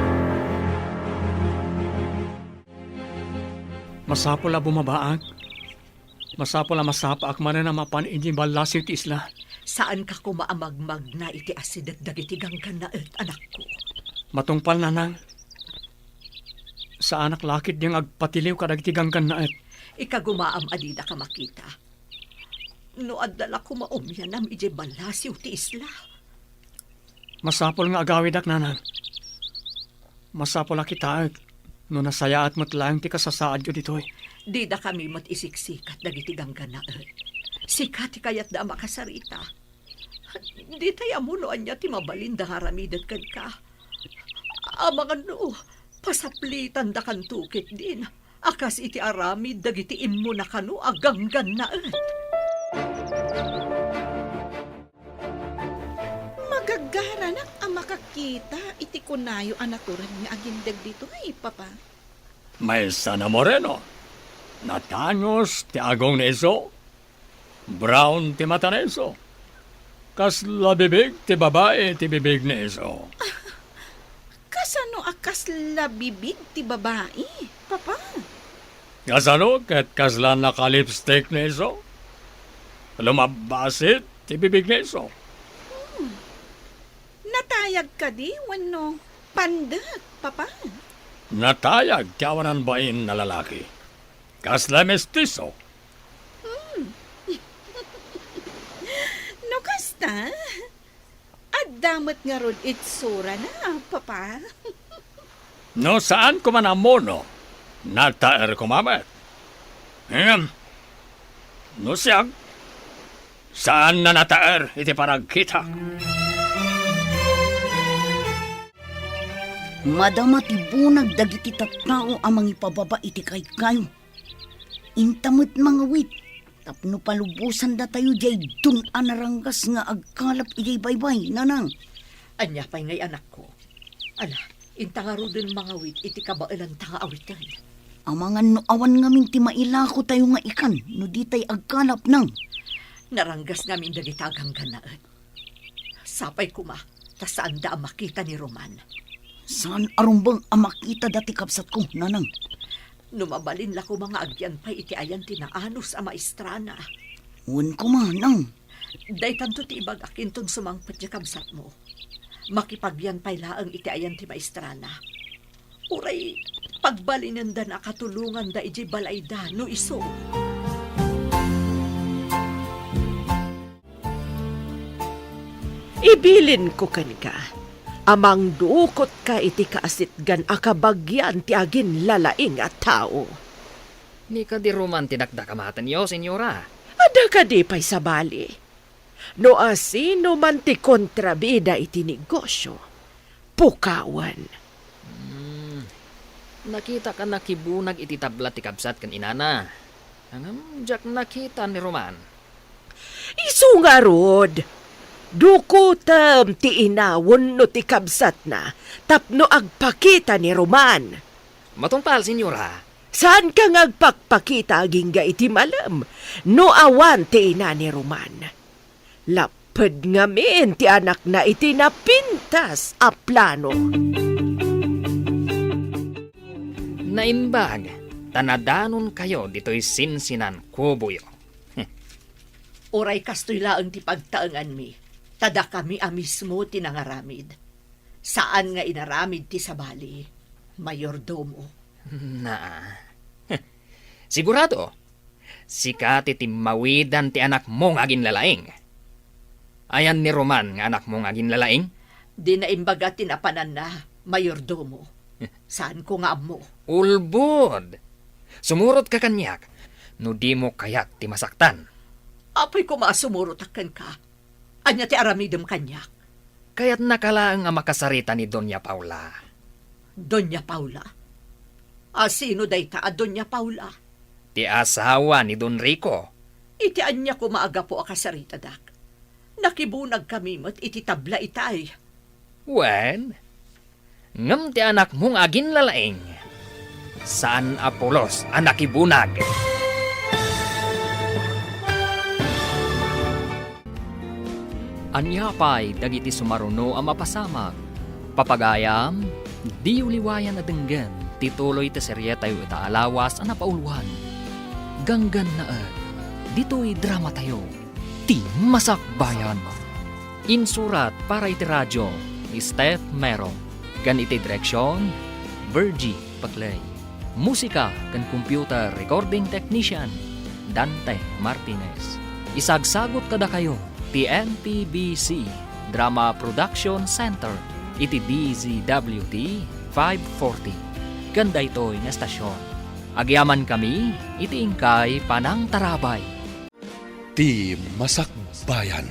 Masapul a bumabaak. Masapul a masapaak manen a mapan idiay ballasiw ti isla. Saanka koma a magmagna iti asideg dagiti ganggannaet, anakko. Matungpal, nanang. Saanak la ketdi nga agpatiliw kadagiti ganggannaet. Ikagumaam a didaka makita. No adda la koma umianam idiay ballasiw ti isla. Masapul nga agawidak, nanang. Masapul a kitaek No nasayaat met laeng ti kasasaadyo ditoy. Didakami met isiksikat dagiti ganggannaet. Sika ti kayatda a makasarita. Ditay ammo no ania ti mabalinda nga aramiden kenka. Amangan no, pasaplitandakanto ketdin a kas iti aramid dagiti immuna kano a ganggannaet. Magagaranak a makakita iti kunayo a natured nga agindeg ditoy, Papa. Maysa a moreno. Natangos ti agong ni isu. Brown ti mata ni isu. Kasla bibig ti babai ti bibig ni isu. Kasano a kasla bibig ti babai, Papa? Kasano ket kasla nakalipstick ni isu? Lumabbasit ti bibig ni isu. Hmm. Natayag kadi wenno pandek, Papa? Natayag ti awanan bain a lalaki. Kasla mestiso. Hmm. No kasta, adda met ngarud itsurana, Papa. No saan koma a ammo, no, nataer koma met. Ngem, no siak, saan a nataer iti panagkitak. Madama ti bunag dagiti tattao a mangipababa iti kaykayo. Inta met mangawit tapno palubosandatayo diay dun a naranggas nga agkalap idiay baybay, Nanang. Ania pay ngay, anakko? Ala, inta ngaruden mangawit iti kabaelanta nga awiten. Amangan no awan ngamin ti mailakotayo nga ikan no ditay agkalap, Nang. Naranggas ngamin dagita a ganggannaet. Sapay koma ta saanda a makita ni Roman. Saan a rumbeng a makitada ti kabsatko, Nanang. No mabalin la koma nga agyan pay iti ayan ti naanus a maestrana. Wen koma, Nang. Daytanto ti ibagak inton sumangpet ti kabsatmo. Makipagyan pay laeng iti ayan ti maestrana. Uray pagbalinendana a katulonganda idiay balayda no isu. Ibilinko kenka a mangdukotka iti kaasitgan a kabagian ti aginlalaing a tao. Ni kadi Roman ti dakdakamatenyo, Senyora? Adda kadi pay sabali? No asino man ti kontrabida iti negosio, pukawen. Hmm. Nakitak a nakibunag iti tabla ti kabsat ken inana. Ngem diak nakita ni Roman. Isu ngarud, dukotem ti ina wenno ti kabsatna tapno agpakita ni Roman. Matungpal, Senyora. Saanka nga agpakpakita agingga iti malem no awan ti ina ni Roman. Lapped ngamin ti anakna iti napintas a plano. Naimbag ta nadanonkayo ditoy sinsinan kuboyo. Uray kastoy laeng ti pagtaenganmi, ta dakami a mismo ti nangaramid. Saan nga inaramid ti sabali, mayordomo. Naa. Sigurado, sika ti timmawidan ti anakmo nga aginlalaing. Ayan ni Roman nga anakmo nga aginlalaing? Di naimbaga ti napananna, mayordomo. Saanko nga ammo. Ulbod! Sumurotka kaniak no dimo kayat ti masaktan. Apay koma a sumurotak kenka. Ania ti aramidem kaniak? Kayatnaka laeng a makasarita ni Doña Paula. Doña Paula? A sino dayta a Doña Paula? Ti asawa ni Don Rico. Iti ania koma a gapu a kasaritadak? Nakibunagkami met iti tabla itay. Wen, ngem ti anakmo nga aginlalaing, saan a pulos a nakibunag. Ania pay dagiti sumaruno a mapasamak? Papagayam, diyo liwayan a denggen ti tuloy ti serietayo ita a lawas a napauluan. Ganggannaet, ditoy dramatayo, ti Masakbayan. Insurat para iti radio ni Steph Mero, ken iti direksion, Virgie Paclay. Musika ken computer recording technician, Dante Martinez. Isagsagut kadakayo ti N P B C Drama Production Center iti D Z W T five forty. ken daytoy nga estasion. Agyamankami iti inkay panangtarabay. Ti Masakbayan.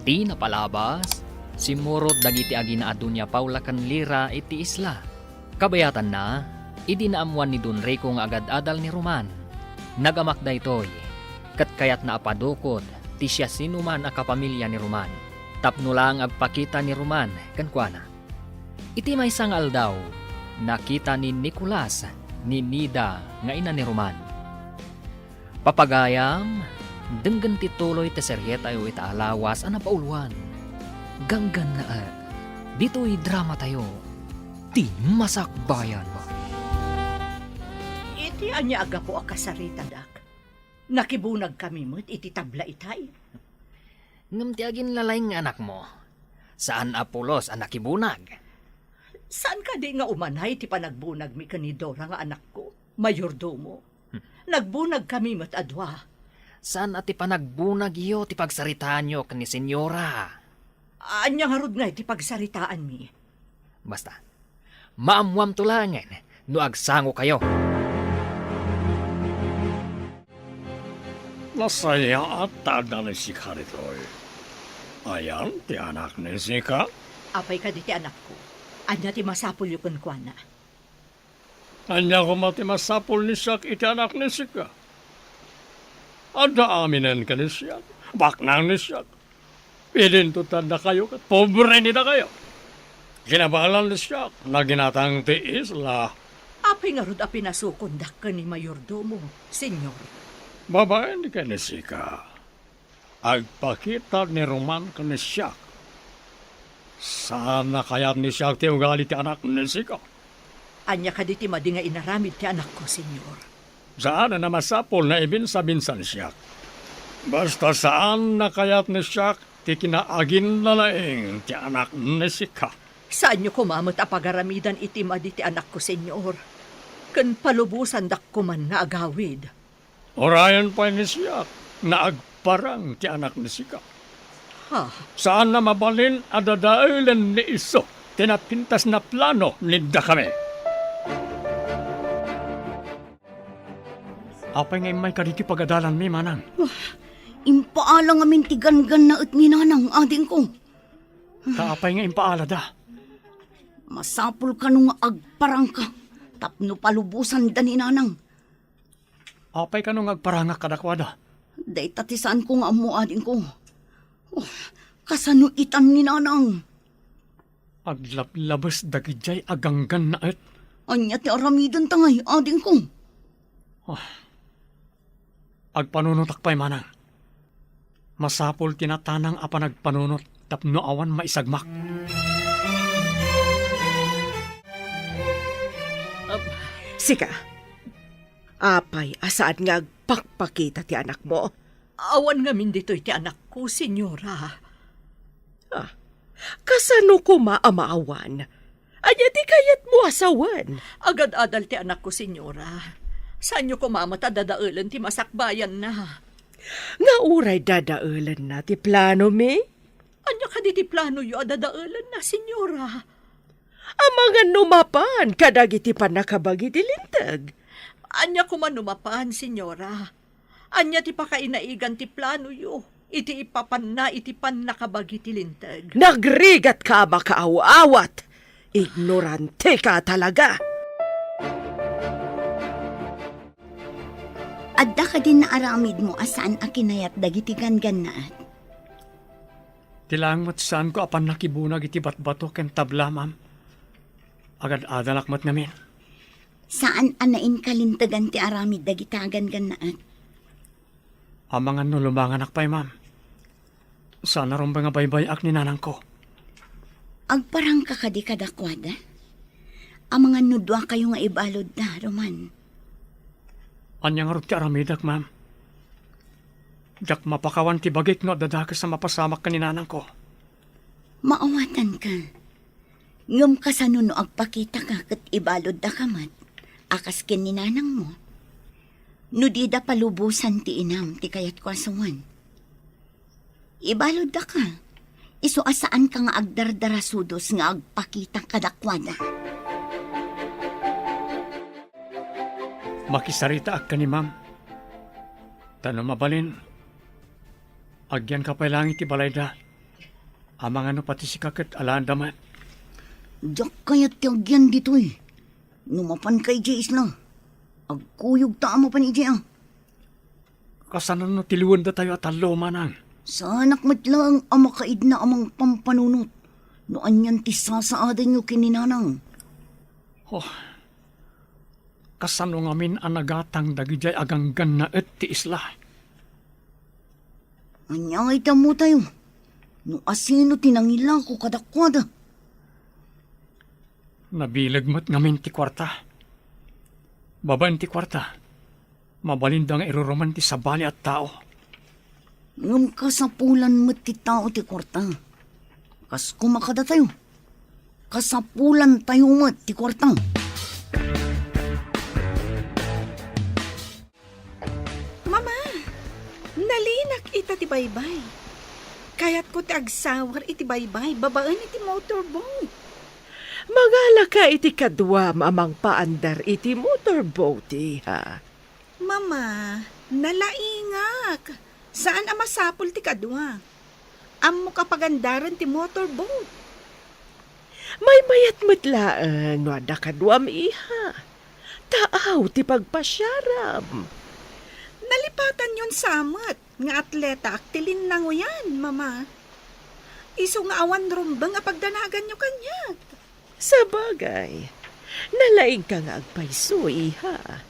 Ti napalabas, simmurot dagiti agina a Doña Paula ken Lira iti isla. Kabayatanna, idi naammuan ni Don Rico nga agad-adal ni Roman, nagamak daytoy, ket kayatna a padukot ti siasinoman a kapamilya ni Roman, tapno laeng agpakita ni Roman kenkuana. Iti maysa nga aldaw, nakita ni Nicolas ni Nida nga ina ni Roman. Papagayam, denggen ti tuloy ti serietayo ita a lawas a napauluan. Ganggannaet, ditoy dramatayo, Ti Masakbayan. Iti ania a gapu a kasaritadak? Nakibunagkami met iti tabla itay. Ngem ti aginlalaing nga anakmo, saan a pulos a nakibunag. Saan kadi nga umanay ti panagbunagmi ken ni Dora nga anakko, mayordomo? Hmm. Nagbunagkami met a dua. Saan a ti panagbunagyo ti pagsaritaanyo ken ni Senyora? Ania ngarud ngay ti pagsaritaanmi? Basta, maammuamto laengen no agsangokayo. Nasayaat ta adda ni Sika ditoy. Ayan ti anak ni Sika? Apay kadi ti anakko? Ania ti masapulyo kenkuana? Ania koma ti masapul ni siak iti anak ni Sika? Adda aminen ken ni siak. Baknang ni siak. Idinto ti addakayo ket pobre ni dakayo. Kinabalan ni siak, naginatang ti isla. Apay ngarud a pinasukondak ken ni mayordomo, Señor? Babaen ken ni Sika. Agpakita ni Roman ken ni siak. Saan a kayat ni siak ti ugali ti anak ni Sika. Ania kadi ti madi nga inaramid ti anakko, Señor? Saan a masapul nga ibinsa-binsa ni siak. Basta saan a kayat ni siak ti kinaaginlalaing ti anak ni Sika. Saanyo koma met a pagaramidan iti madi ti anakko, Señor. Ken palubosandak koman nga agawid. Urayen pay ni siak nga agparang ti anak ni Sika. Ha? Saan a mabalin a dadaelen ni isu ti napintas nga plano ni dakami. Apay nga immay kaditi pagadalanmi, manang? Wah, impaala ngamin ti ganggannaet ni nanang, adingko. Ta apay nga impaalada? Masapul kano nga agparangka tapno palubosanda ni nanang. Apay kano nga agparangak kadakuada? Dayta ti saanko nga ammo, adingko. Oh, kasano itan ni nanang? Aglablabes dagidiay a ganggannaet. Ania ti aramidenta ngay, adingko? Ah. Agpanunotak pay, manang. Masapul ti natanang a panagpanunot tapno awan maisagmak. Ab- Sika, apay a saan nga agpakpakita ti anakmo? Awan ngamin ditoy ti anakko, Señora. Ah, kasano koma a maawan? Ania ti kayatmo a sawen? Agad-adal ti anakko, Señora. Saanyo koma met a dadaelen ti masakbayanna. Nga uray dadaelenna ti planomi? Ania kadi ti planoyo a dadaelenna, Señora? Amangan no mapan kadagiti pannakabagi ti Linteg. Ania koma no mapan, Señora? Ania ti pakainaigan ti planoyo iti ipapanna iti pannakabagi ti Linteg? Nagrigatka a makaaw-awat! Ignoranteka talaga! Adda kadin naaramidmo a saan a kinayat dagiti ganggannaet? Ti laeng met saanko a pannakibunag iti batbato ken tabla, ma'am. Agad-adalak met ngamin. Saan a nainkalintegan ti aramid dagiti ganggannaet. Amangan no lumanganak pay, ma'am. Saan a rumbeng a baybay-ak ni nanangko. Agparangka kadi kadakuada? Amangan no duakayo nga ibaludda, Roman. Ania ngarud ti aramidek, ma'am? Diak mapakawan ti bagik no adda dakes a mapasamak ken ni nanangko. Maawatanka. Ngem kasano no agpakitaka ket ibaluddaka met, a kas ken ni nanangmo? No dida palubosan ti inam ti kayatko a sawen. Ibaluddaka, isu a saanka nga agdardarasudos nga agpakita kadakuada. Pakisaritaak ken ni Ma'am. Ta no mabalin, agyanka pay laeng iti balayda. Amangan no pati sika ket alaenda met. Diak kayat ti agyan ditoy. No mapanka idiay isla, agkuyogta a mapan idiay a. Kasano no tiliwendatayo a tallo, manang? Saanak met laeng a makaidna a mangpampanunot no anian ti sasaadanyo ken ni nanang. Oh, kasano ngamin a nagatang dagidiay a ganggannaet ti isla? Ania ngay ti ammotayo no asino ti nangilako kadakuada? Nabileg met ngamin ti kuarta. Babaen ti kuarta, mabalinda nga iruruman ti sabali a tao. Ngem kasapulan met ti tao ti kuarta. Kas koma kadatayo, kasapulantayo met ti kuarta. Mama, nalinak ita ti baybay. Kayatko ti agsawar iti baybay babaen iti motorboat. Mangalaka iti kaduam a mangpaandar iti motorboat, iha. Mama, nalaingak. Saan a masapul ti kadua. Ammok a pagandaren ti motorboat. Maymayat met laeng no adda kaduam, iha. Taaw ti pagpasiaram. Nalipatanyon sa met nga atletaak ti linnangoyan, Mama. Isu nga awan rumbeng a pagdanaganyo kaniak. Sabagay, nalaingka nga agpayso, iha.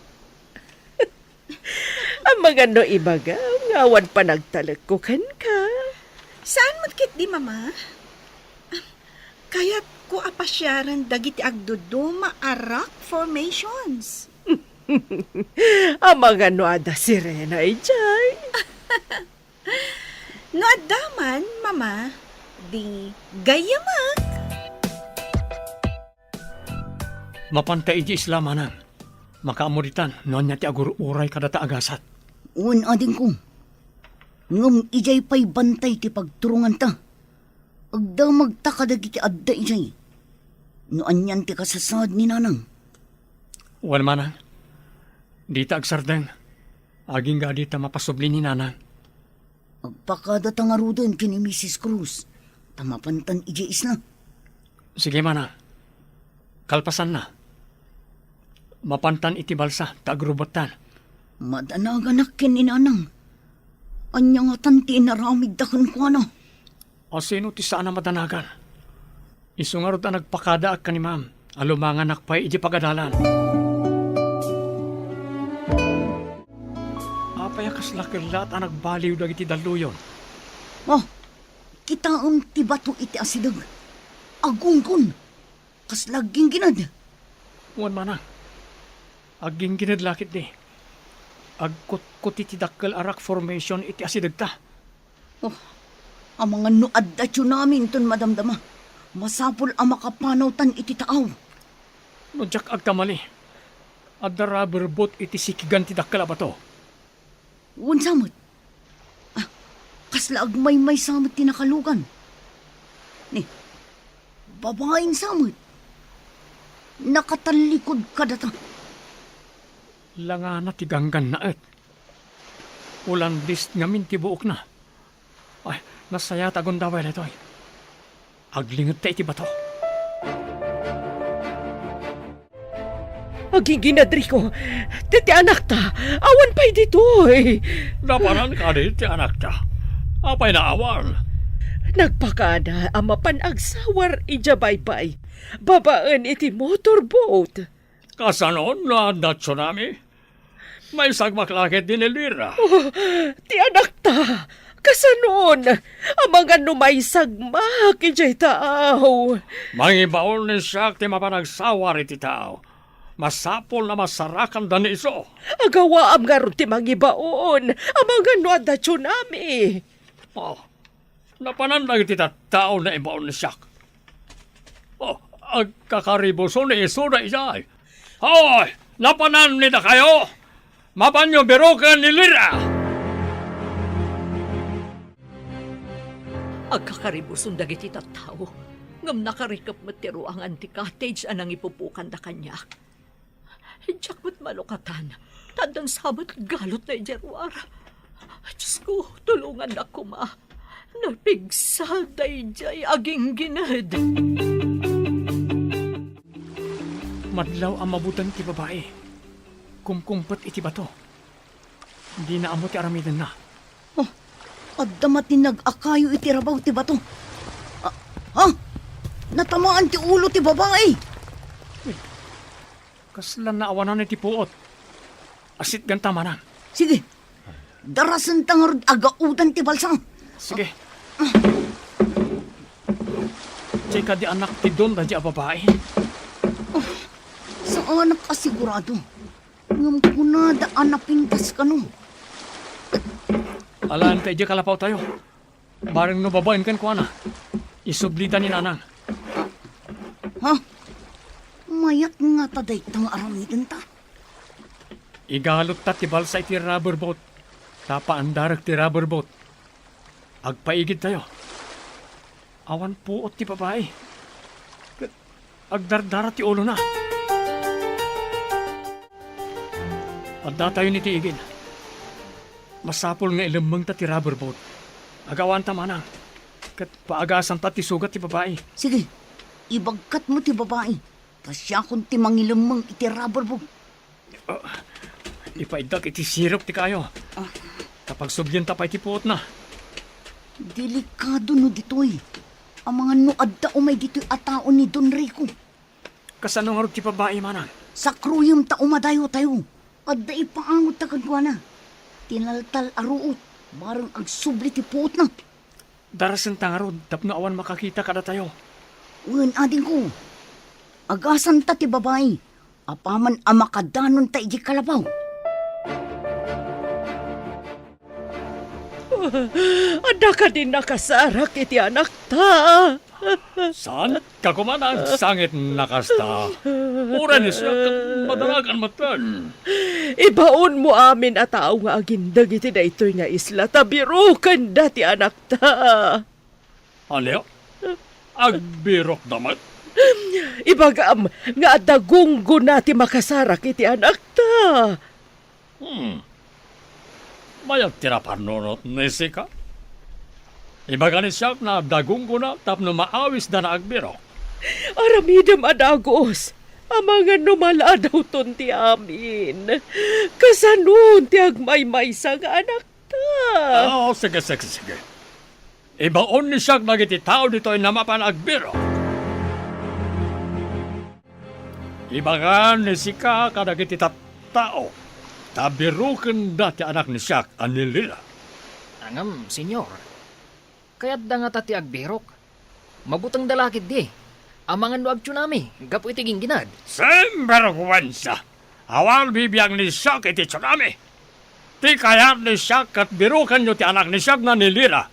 Amangan no ibagam nga awan panagtalekko kenka. Saan met ketdi, Mama? Kayatko a pasiaren dagiti agduduma a rock formations. Amangan no adda sirena idiay. No adda man, Mama, di gayyamek. Mapanta idiay isla, manang. Makaammo ditan no ania ti agur-uray kadata a gasat. Wen, adingko. Ngem idiay pay bantay ti pagturonganta. Agdamagta kadagiti adda idiay. No anian ti kasasaad ni nanang. Wen, manang. Dita agsardeng. Agingga dita mapasubli ni nanang. Agpakadata ngaruden ken ni Misis Cruz, ta mapantan idiay isla. Sige, manang. Kalpasanna, mapantan iti balsa ta agrubettan. Madanaganak ken ni nanang. Ania ngatan ti inaramidda kenkuana? Asino ti saan a madanagan? Isu ngarud a nagpakadaak ken ni Ma'am a lumanganak pay iti pagadalan. Apay a kasla kellaat a nagbaliw dagiti dalluyon? Oh, kitaem ti bato iti asideg. Agunggon. Kasla agginggined. Wen, manang. Agginggined la ketdi. Agkutkuti ti dakkel a rock formation iti asidegta. Oh, amangan no adda tsunami inton madamdama, masapul a makapanawtan iti taaw. No diak agkamali, adda rubber boat iti sikigan ti dakkel a bato. Wen sa met. Ah, kasla agmaymaysa met ti nakalugan. Ni, babaen sa met. Nakatallikod kadata. Langana ti ganggannaet. Ulandis ngamin ti buokna. Ay, nasayaat a gundaway daytoy. Aglingedta iti bato. Agingined, Rico, ti, ti anakta, awan pay ditoy. Napanan kadi ti anakta? Apay naawan? Nagpakada a mapan agsawar idiay baybay, babaen iti motorboat. Kasanon no adda tsunami? Maisagmak la ketdi ni Lira. Oh, ti anakta, kasanon? Amangan no maisagmak idiay taaw. Mangibaon ni siak ti mapan agsawar iti taaw. Masapul a masarakanda ni isu. Agawaam ngarud ti mangibaon. Amangan no adda tsunami. Oh, napanan dagiti tattao naibaon ni siak. Oh, agkakaribuso ni isuda idiay. Hoy, napanan ni dakayo? Mapanyo biroken ni Lira! Agkakaribuson dagiti tattao, ngem nakarikep met ti ruangan ti cottage a nangipupokanda kaniak. Diak met malukatan, ta addan sa met galotna idiay ruar. Diosko, tulongannak koma. Napigsa daydiay aginggined. Madlaw a mabuteng ti babai. Kumkumpet iti bato. Dina ammo ti aramidenna. Oh, adda matinag a kayo iti rabaw ti bato. Ah, ah! Natamaan ti ulo ti babai. Kasla naawanan iti puot. Asitganta, manang. Sige. Darasenta ngarud a gaodan ti balsa. Sige. Diay kadi anak ti don daydiay a babai? Oh, saanak a sigurado. Ngem kunada a napintas kano. Alaenta idiay kalapawtayo. Bareng no babaen kenkuana, isublida ni nanang. Ha? Mayat ngata dayta nga aramidenta? Igalotta ti balsa iti rubber boat. Ta paandarek ti rubber boat. Agpaigidtayo. Awan puot ti babai. Ket agdardara ti ulona. Addatayon iti igid. Masapul nga ilemmengta ti rubber boat. Agawanta, manang. Ket paagasanta ti sugat ti babai. Sige, ibagkatmo ti babai. Ta siakon ti mangilemmeng iti rubber boat. Ah, ipaiddak iti sirup ti kayo. Ah. Ta pagsublienta pay ti puotna. Delikado no ditoy. Amangan no adda umay ditoy a tao ni Don Rico. Kasano ngarud ti babai, manang? Sakruyem ta umadayotayo. Adda ipaangotta kenkuana. Tinaltal a ruot, bareng agsubli ti puotna. Darasenta ngarud tapno awan makakita kadatayo. Wen, adingko. Agasanta ti babai. Apaman a makadanonta idiay kalapaw. Adda kadi nakasarak iti anakta? Saan? Kakuman, sangit na kasta. Uray ni siak, madaragan metten. Ibaonmo amin a tao nga agindeg iti daytoy nga isla ta birokenda ti anakta. Ania? Agbirokda met? Ibagam nga adda gunggona ti makasarak iti anakta. Hmm. Mayat ti napanunot ni Sika. Ibaga ni siak nga adda gunggona tapno maawisda nga agbirok. Aramidem a dagus. Amangan no maladawton ti amin. Kasanon ti agmaymaysa nga anakta? Ah, sige, sige, sige. Ibaon ni siak dagiti tao ditoy nga mapan agbirok. Ibagan ni Sika kadagiti tattao ta birokenda ti anak ni siak a ni Lila. Ngem, Señor, kayatda ngata ti agbirok? Mabutengda la ketdi. Amangan no agtsunami gapu iti gingginad. Sinberguensa! Awan bibiag ni siak iti tsunami. Ti kayat ni siak ket birokenyo ti anak ni siak nga ni Lila.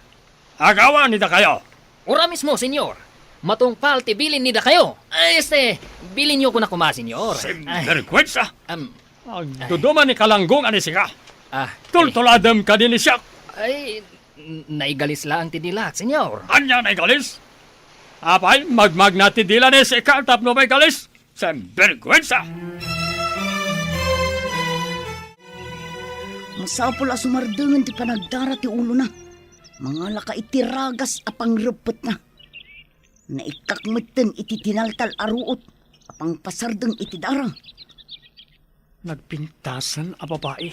Agawan ni dakayo. Ura mismo, Señor. Matungpal ti bilin ni dakayo. Ay, este, bilinyo koma, Señor. Sinberguensa! Am, Agduduma ni kalanggo nga ni Sika. Ah, tultuladem kadi ni siak. Ay, n-, naigalis laeng ti dilak, Señor. Ania naigalis? Apay, magmagna ti dila ni Sika tapno maigalis? Sinberguensa! Masapul a sumardengen ti panagdara ti ulona. Mangalaka iti ragas a pangreppetna. Naikkak metten iti tinaltal a ruot a pangpasardeng iti dara. Nagpintasen a babai.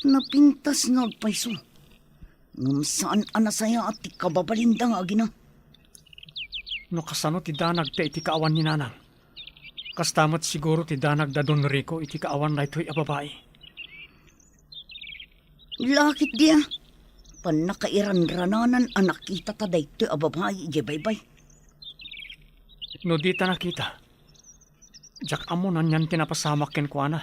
Napintas nga agpayso. Ngem saan a nasayaat ti kababalinda nga agina. No kasano ti danagda iti kaawan ni Nanang, kasta met siguro ti danagda Don Rico iti kaawan daytoy a babai. Lakit dia, pannakairanrananan a nakitata daytoy a babai idiay baybay. No dita nakita, diak ammo no anian ti napasamak kenkuana.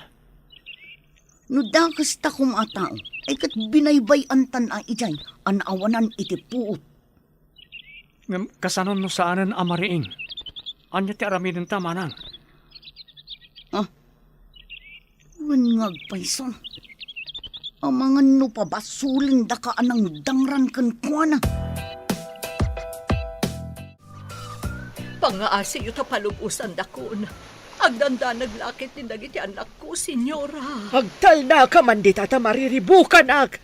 No dakes ta koma a tao, ay ket binaybay-antan a idiay a naawanan iti puot. Ngem kasano no saanen a mariing? Ania ti aramidenta, manang? Ah, wen nga agpayso. Amangan no pabasolendaka a nangdangran kenkuana. Pangngaasiyo ta palub-osandakon. Agdandanag la ketdi dagiti annakko, Señora. Agtalnaka man dita ta mariribukanak.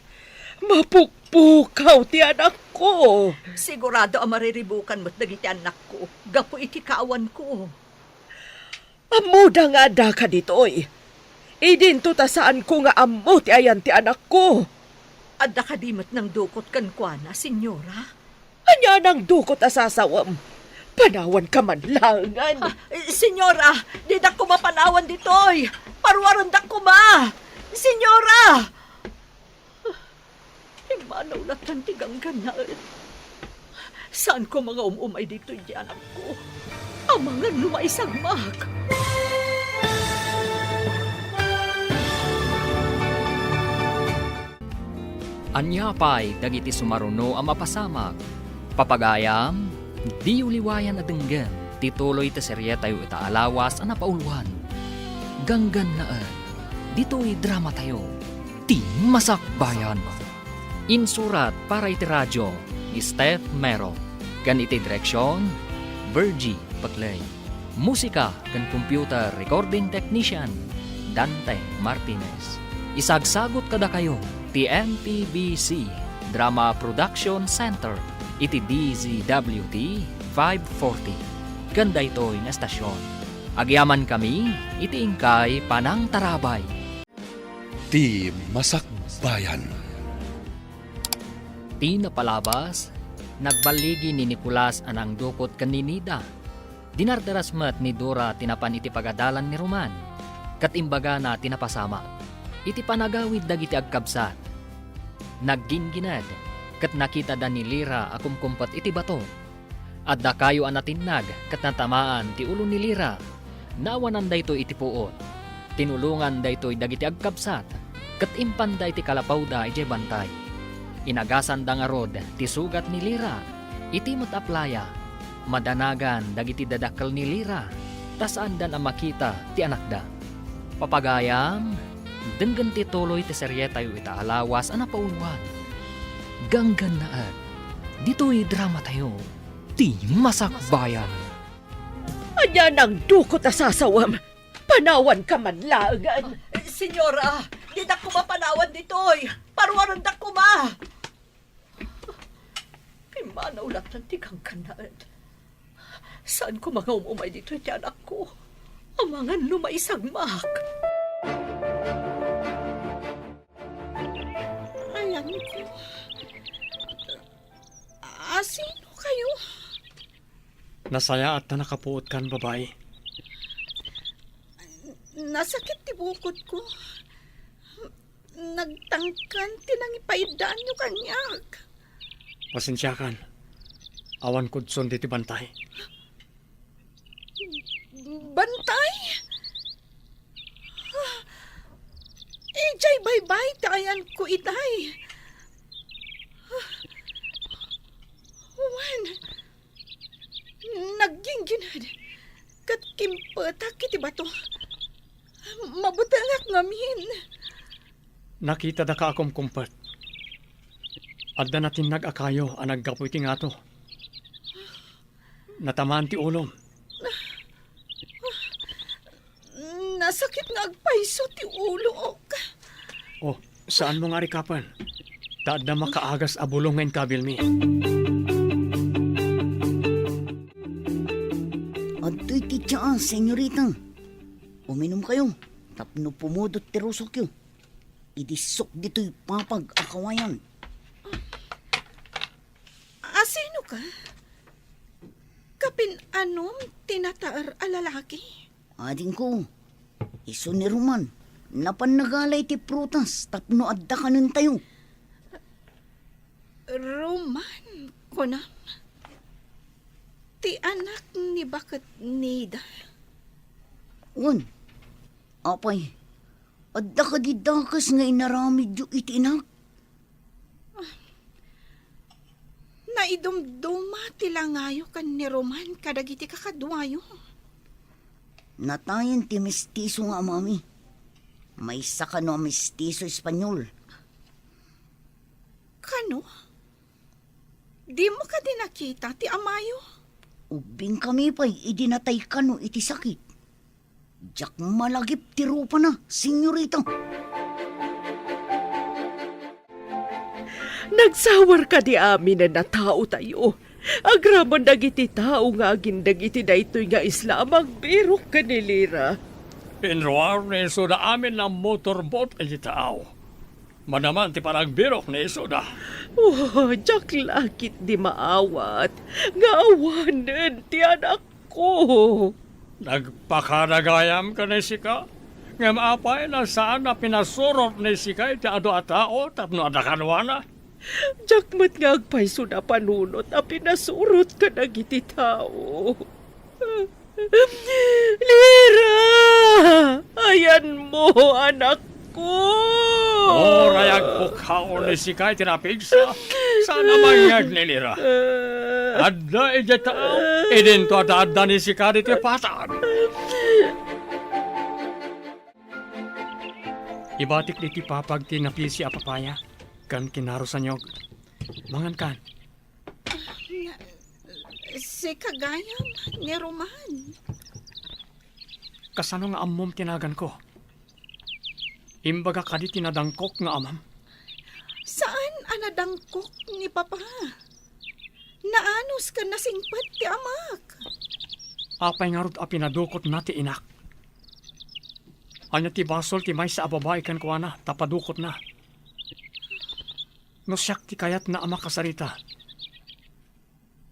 Mapukpukaw ti anakko. Sigurado a mariribukan met dagiti annakko gapu iti kaawanko. Ammoda nga addaka ditoy. Idinto ta saanko nga ammo ti ayan ti anakko. Adda kadi met nangdukot kenkuana, Señora? Ania nangdukot a sasawem? Panawanka man laengen. Ah, eh, Señora, didak koma panawan ditoy. Paruarendak koma. Señora! Immanaw latta ti ganggannaet. Saanko nga um-umay ditoy ti anakko. Amangan no maisagmak. Ania pay dagiti sumaruno a mapasamak? Papagayam, diyo liwayan a denggen ti tuloy ti serietayo ita a lawas a napauluan. Ganggannaet, ditoy dramatayo, Ti Masakbayan. Insurat para iti radio ni Steph Mero, ken iti direksion, Virgie Paclay. Musika ken computer recording technician, Dante Martinez. Isagsagut kadakayo ti M P B C Drama Production Center iti D Z W T five forty ken daytoy nga estasion. Agyamankami iti inkay panangtarabay. Ti Masakbayan. Ti napalabas, nagballigi ni Nicolas a nangdukot ken ni Nida. Dinardaras met ni Dora ti napan iti pagadalan ni Roman, ket imbagana ti napasamak. Iti panagawid dagiti agkabsat, nagginggined, ket nakitada ni Lira a kumkumpet iti bato. Adda kayo a natinnag ket natamaan ti ulo ni Lira. Naawanan daytoy iti puot. Tinulongan daytoy dagiti agkabsat, ket impanda iti kalapawda idiay bantay. Inagasanda ngarud ti sugat ni Lira. Iti met a playa, madanagan dagiti dadakkel ni Lira, ta saandan a makita ti anakda. Papagayam, denggen ti tuloy ti serietayo ita a lawas a napauluan. Ganggannaet, ditoy dramatayo. Ti Masakbayan. Ania nangdukot a sasawem? Panawanka man laengen. Señora, didak koma panawan ditoy. Paruarendak koma. Pimmanaw latta ti ganggannaet. Saanko nga um-umay ditoy ti anakko. Amangan no maisagmak. Ayanko. Asino kayo? Nasayaat ta nakapuotkan, babai. Nasakit ti bukod ko. Nagtangkan ti nangipaiddaanyo kaniak. Pasensiakan. Awan kudson diti bantay. Bantay? Idiay baybay ti ayanko itay. Wen, nagginggined ket kimpetak iti bato. Mabutengak ngamin. Nakitadaka a kumkumpet. Adda natinnag a kayo a naggapu iti ngato. Natamaan ti ulom. Nasakit nga agpayso ti ulok. Oh, saanmo nga arikapen? Ta adda makaagas a bulong nga inkabilmi. Adtoy ti tsaa, senyorita. Uminumkayo tapno pumudot ti rusokyo. Idi sok ditoy papag a kawayan. Asino ka? Kapin-anom ti nataer a lalaki? Adingko, isu ni Roman, napan nagala iti prutas tapno adda kanentayo. Roman, kunam? Ti anak ni baket Nida? Wen, apay, adda kadi dakes nga inaramidyo iti inak? Naidumduma ti langayo ken ni Roman kadagiti kakaduayo. Natayen ti mestizo nga amami. Maysa kano a mestizo Espanyol. Kano? Dimo kadi nakita ti amayo? Ubbingkami pay idi natay kano iti sakit. Diak malagip ti rupana, senyorita. Nagsawar kadi aminen a taotayo. Agraman dagiti tao nga agindeg iti daytoy nga isla a magbirok ken ni Lira. Inruar ni Soda amin a motorboat iti taaw. Manaman ti panagbirok ni Soda. Oh, diak la ketdi maawat nga awanen ti anakko. Nagpakada gayam ken ni sika? Ngem apay no saan a pinasurot ni sika iti adu a tao tapno adda kaduana? Diak met nga agpayso a panunot a pinasurot kadagiti tao. Lira! Ayanmo, anakko! Uray agpukkaw ni sika iti napigsa, saan a mangngeg ni Lira. Adda idiay taaw, idinto adda-adda ni sika ditoy patag. Ibatik ditoy patag ti napisi a papaya ken kinarusanyog. Mangankan. Sika gayam ni Roman. Kasano nga ammom ti naganko? Imbagak kadi ti nadangkok nga amam? Saan a nadangkok ni Papa. Naanus ken nasingpet ti amak. Apay ngarud a pinadukotna ti inak? Ania ti basol ti maysa a babai kenkuana ta padukotna? No siak ti kayatna a makasarita,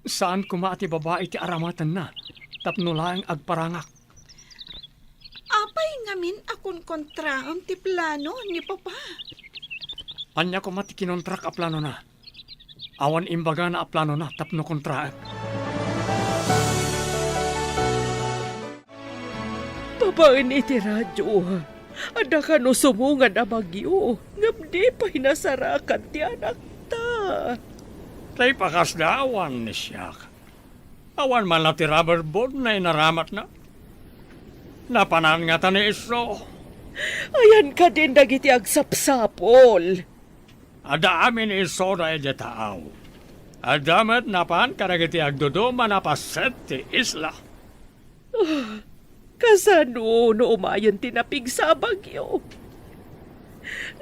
saan koma a ti babai ti aramatenna tapno laeng agparangak. Apay ngamin a konkontraem ti plano ni Papa? Ania koma ti kinontrak a planona? Awan imbagana a planona tapno kontraek. Babaen iti radio, adda kano sumungan a bagyo, ngem di pay nasarakan ti anakta. Tay pakasda awan ni siak. Awan man la ti rubber boat nga inaramatna. Napanan ngata ni isu. Ayan kadin dagiti agsapsapol. Adda amin ni Soda idiay taaw. Adda met napan kadagiti agduduma a paset ti isla. Ah, kasano no umayen ti napigsa a bagyo?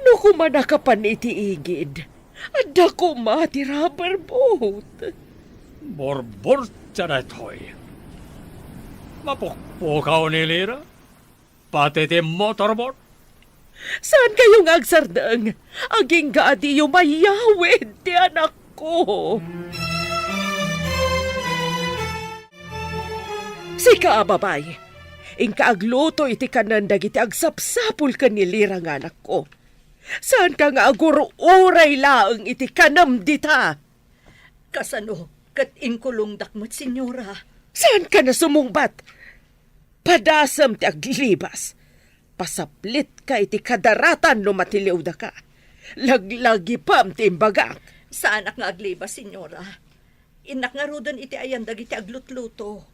No koma nakapan iti igid, adda koma ti rubber boat. Burburtia daytoy. Mapukpukaw ni Lira. Pati ti motorboat. Saan kayo nga agsardeng? Agingga a diyo mayawid ti anakko. Sika a babay, inka agluto iti kanen dagiti agsapsapul ken ni Lira nga anakko. Saanka nga agur-uray laeng iti kanem dita. Kasano ket inkulongdak met, Senyora? Saanka a sumungbat? Padasem ti aglibas. Pasaplitka iti kadaratan no matiliwdaka. Laglagipem ti imbagak. Saanak nga aglibas, Senyora. Innak ngaruden iti ayan dagiti aglutluto.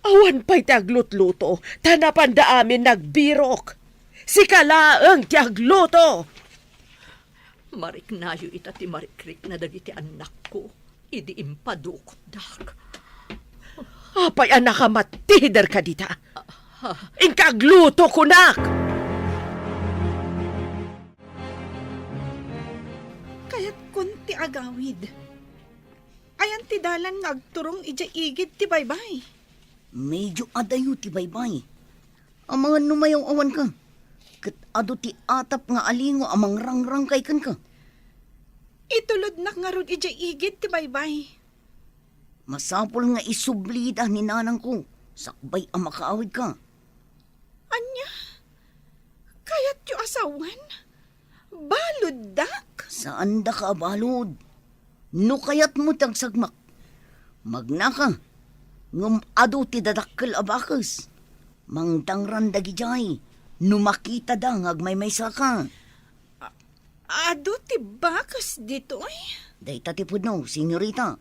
Awan pay ti aglutluto, ta napanda amin nagbirok. Sika laeng ti agluto. Mariknayo ita ti marikrikna dagiti annakko idi impadukotdak. Apay a nakamattider ka dita? Inka agluto, kunak! Kayatkon ti agawid. Ayan ti dalan nga agturong idiay igid ti baybay? Medyo adayo ti baybay. Amangan no mayaw-awanka. Ket adu ti atap nga alingo a mangrangrangkay kenka. Itulodnak ngarud idiay igid ti baybay. Masapul nga isublida ni nanangko sakbay a makaawidka. Ania? Kayatyo a sawen? Baluddak? Saandaka a balud. No kayatmo ti agsagmak, magnaka, ngem adu ti dadakkel a bakes. Mangdangran dagidiay no makitada nga agmaymaysaka. A-, adu ti bakes ditoy? Dayta ti pudno, senyorita.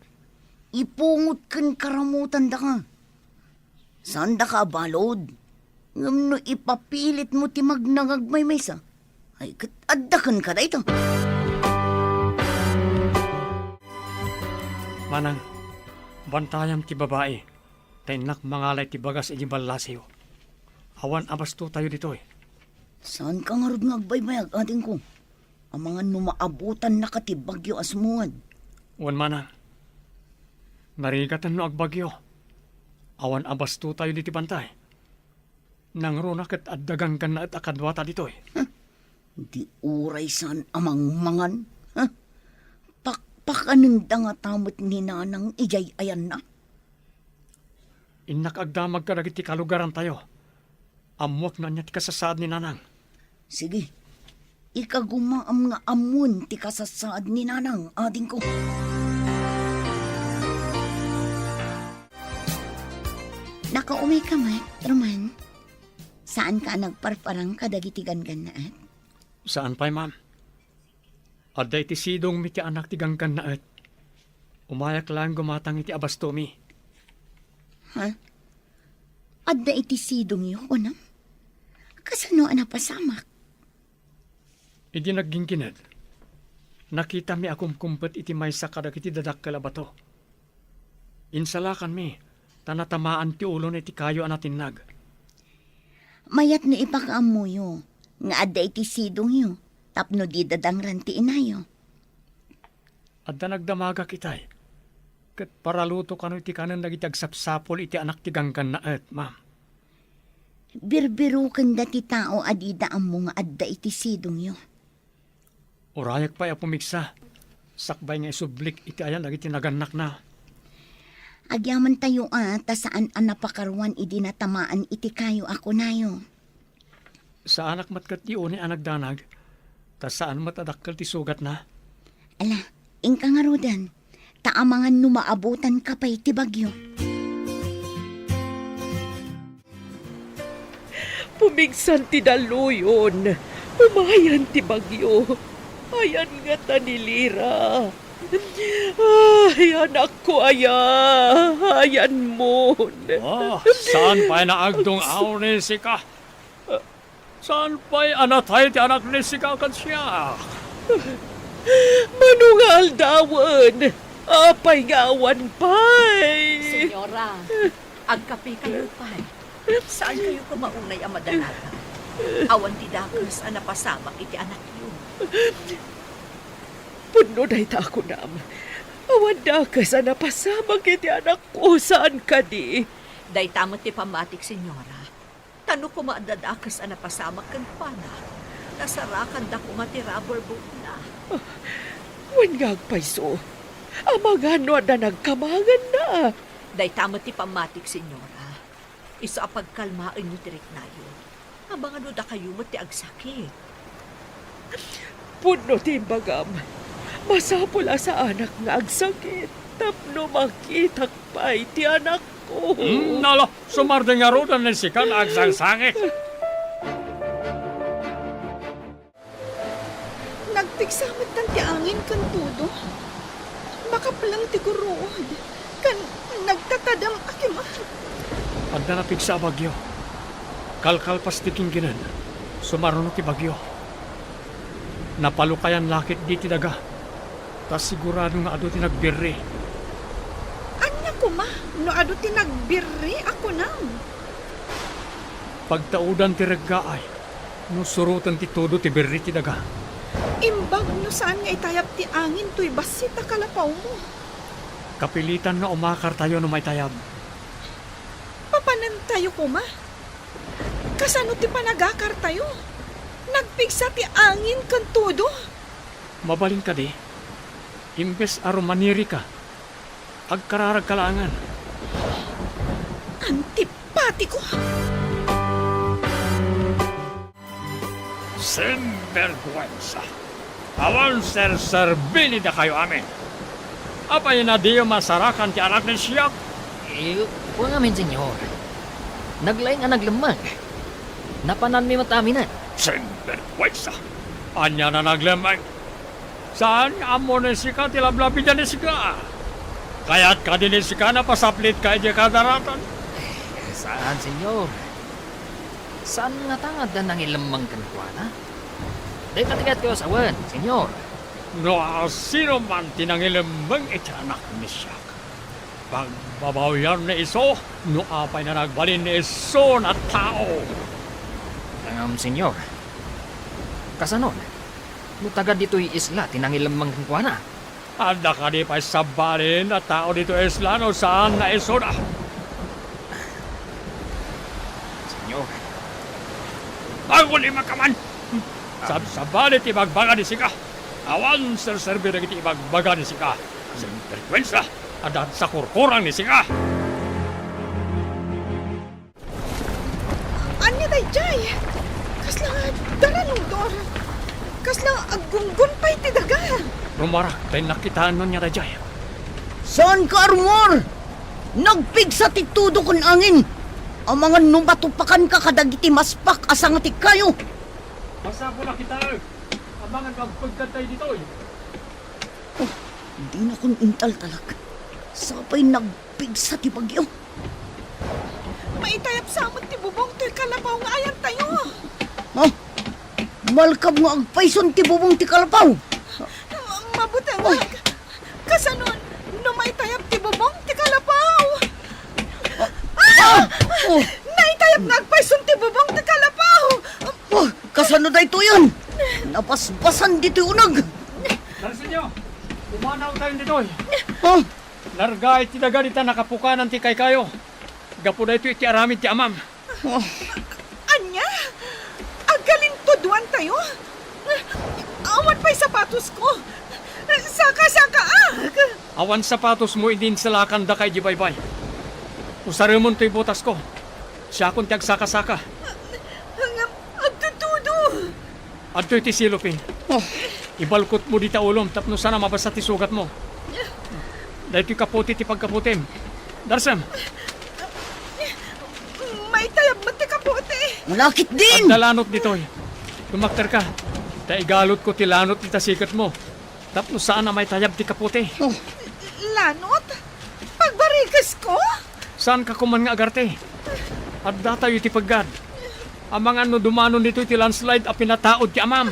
Ipungot ken karamutandaka. Saandaka a balud, ngem no ipapilitmo ti magnangagmaymaysa, ay ket adda kenka dayta. Manang, bantayam ti babai, ta innak mangala iti bagas iti ballasiyo. Awan a bastotayo ditoy. Saanka ngarud nga agbaybayag, adingko? Amangan no maabutannaka ti bagyo a sumungad. Wen, manang. Narigaten no agbagyo. Awan a bastotayo ditoy, bantay. Nangruna ket adda ganggannaet a kaduata ditoy. Huh? Di uray saan a mangmangan? Huh? Pakpakanenda ngata met ni Nanang idiay ayanna? Innak agdamag kadagiti kalugarantayo. Ammoak no ania ti kasasaad ni Nanang. Sige. Ikagumaam nga ammon ti kasasaad ni Nanang, adingko. Nakaumayka met, Roman? Saanka a nagparparang kadagiti ganggannaet? Saan pay, ma'am. Adda iti sidongmi ti anak ti ganggannaet. Umayak laeng gumatang iti abastomi. Ha? Adda iti sidongyo, kunam? Kasano a napasamak? Idi nagginggined, nakitami a kumkumpet iti maysa kadagiti dadakkel a bato. Insalakanmi, ta natamaan ti ulona iti kayo a natinnag. Mayat no ipakaammoyo nga adda iti sidongyo tapno di dadangran ti inayo. Adda nagdamagak itay, ket paraluto kano iti kanen dagiti agsapsapul iti anak ti ganggannaet, ma'am. Birbirokenda ti tao a dida ammo nga adda iti sidongyo. Urayak pay a pumigsa, sakbay nga isublik iti ayan dagiti nagannakna. Agyamantayo a ta saan a napakaruan idi natamaan iti kayo a kunayo. Saanak met ket ti unay a nagdanag, ta saan met a dakkel ti sugatna. Ala, inka ngaruden, ta amangan no maabutanka pay ti bagyo. Pumigsan ti dalluyon, umayan ti bagyo. Ayan ngata ni Lira. Ay, anakko aya, ayanmon. Ah, saan pay naagdung-aw ni sika? Saan pay a natay ti anak ni sika ken siak? Mano nga aldawen? Apay nga awan pay? Senyora, agkapekayo pay. Saan kayo koma unay a madanagan? Awan ti dakes a napasamak iti anakyo. Pudno dayta a kunam. Awan dakes a napasamak iti anakko, saan kadi? Dayta met ti pammatik, Senyora. Ta no koma adda dakes a napasamak kenkuana, nasarakanda koma ti rubber boatna. Wen nga agpayso, amangan no adda nagkamaganna. Dayta met ti pammatik, Senyora. Isu a pagkalmaenyo ti riknayo. Amangan no dakayo met ti agsakit. Pudno ti imbagam. Masapul a saanak nga agsakit tapno makitak pay ti anakko. Hmm, nala, sumardeng ngaruden ni sika nga agsangsangit. Nagpigsa met ti angin ken todo. Makapleng ti guruod, ken nagtatadem a kimat. Adda napigsa a bagyo. Kalkalpas ti ginggined, sumaruno ti bagyo. Napalukayan la ketdi ti daga, ta sigurado nga adu ti nagbirri. Ania koma no adu ti nagbirri a kunam? Pagtaudan ti reggaay no suroten ti todo ti birri ti daga. Imbag no saan nga itayab ti angin toy bassit a kalapawmo. Kapilitan nga umakartayo no maitayab. Papanantayo koma? Kasano ti panagakartayo? Nagpigsa ti angin ken todo. Mabalin kadi, imbes a rumanirika, agkararagka laengen. Antipatiko! Sinbergwensa! Awan serserbi ni dakayo amin! Apay a diyo masarakan ti anak ni siak? Eh, wen ngamin, Senyor. Naglaing a naglemmeng. Napananmi met aminen. Sinbergwensa! Ania a naglemmeng? Saan nga ammo ni sika ti lablabidan ni sika? Kayat kadi ni sika a pasaplit ka idiay kadaratan? Eh, saan, Senyor. Saan ngata nga adda nangilemmeng kenkuana? Dayta ti kayatko a sawen, Senyor. No sino man ti nangilemmeng iti anak ni siak, Pagbabawian ni isu no apay a nagbalin ni isu a tao. Ngem, Señor, kasanon no taga ditoy isla ti nangilemmeng kenkuana? Adda kadi pay sabali a tao ditoy isla no saan a isuda? Señor. Aguli man ka man! Sab-, sabali ti ibagbaga ni sika. Awan serserbi dagiti ibagbaga ni sika. Sen perkuensa, adda sakurkurang ni sika. Ania daydiay? Kasla daranudor. Kasla aggunggon pay ti daga. Rumarak, tay nakitaenno nia daydiay. Saan ka, Armor? Nagpigsa ti tudo ken angin. Amangan no matupakanka kadagiti maspak a sanga ti kayo. Masapul a kitaek. Amangan no agpegkad tayo ditoy. Oh, dinakon intaltalek. Sapay nagpigsa ti bagyo. Maitayap sa met ti bubong toy kalapaw nga ayantayo. Ha? Malkam nga agpayson ti bubong ti kalapaw. Mabutengak. Kasanon no maitayap ti bubong ti kalapaw? Ah! Ah! Oh! Naitayap nga agpayson ti bubong ti kalapaw. Oh, kasano daytoyen? Nabasbasan ditoy uneg. Darsenyo, pumanaw tayo ditoy. Oh. Narga iti daga dita nakapukanan ti kaykayo. Gapu daytoy iti aramid ti amam. Oh. Ania? Agkalintuduan tayo? Awan pay sapatos ko. Saka-sakaak. Awan sapatos mo idi insalakandaka idiay baybay. Usaremon toy botas ko. Siakon ti agsaka-saka. Ngem agtudtudo. Adtoy ti silopin. Oh. Ibalkot mo dita ulom tapno saan a mabasa ti sugat mo. Daytoy kaputi ti pagkaputim. Darsem. Maitayab met ti kaputi. Lakit din! Adda lanot ditoy. Tumakterka. Ta igalotko ti lanot ita siketmo. Tapno saan a maitayab ti kaputi. Oh. Lanot? Pagbarikesko? Saanka koman nga agarte? Addatayo iti peggad. Amangan no dumanon ditoy ti landslide a pinataud ti amam.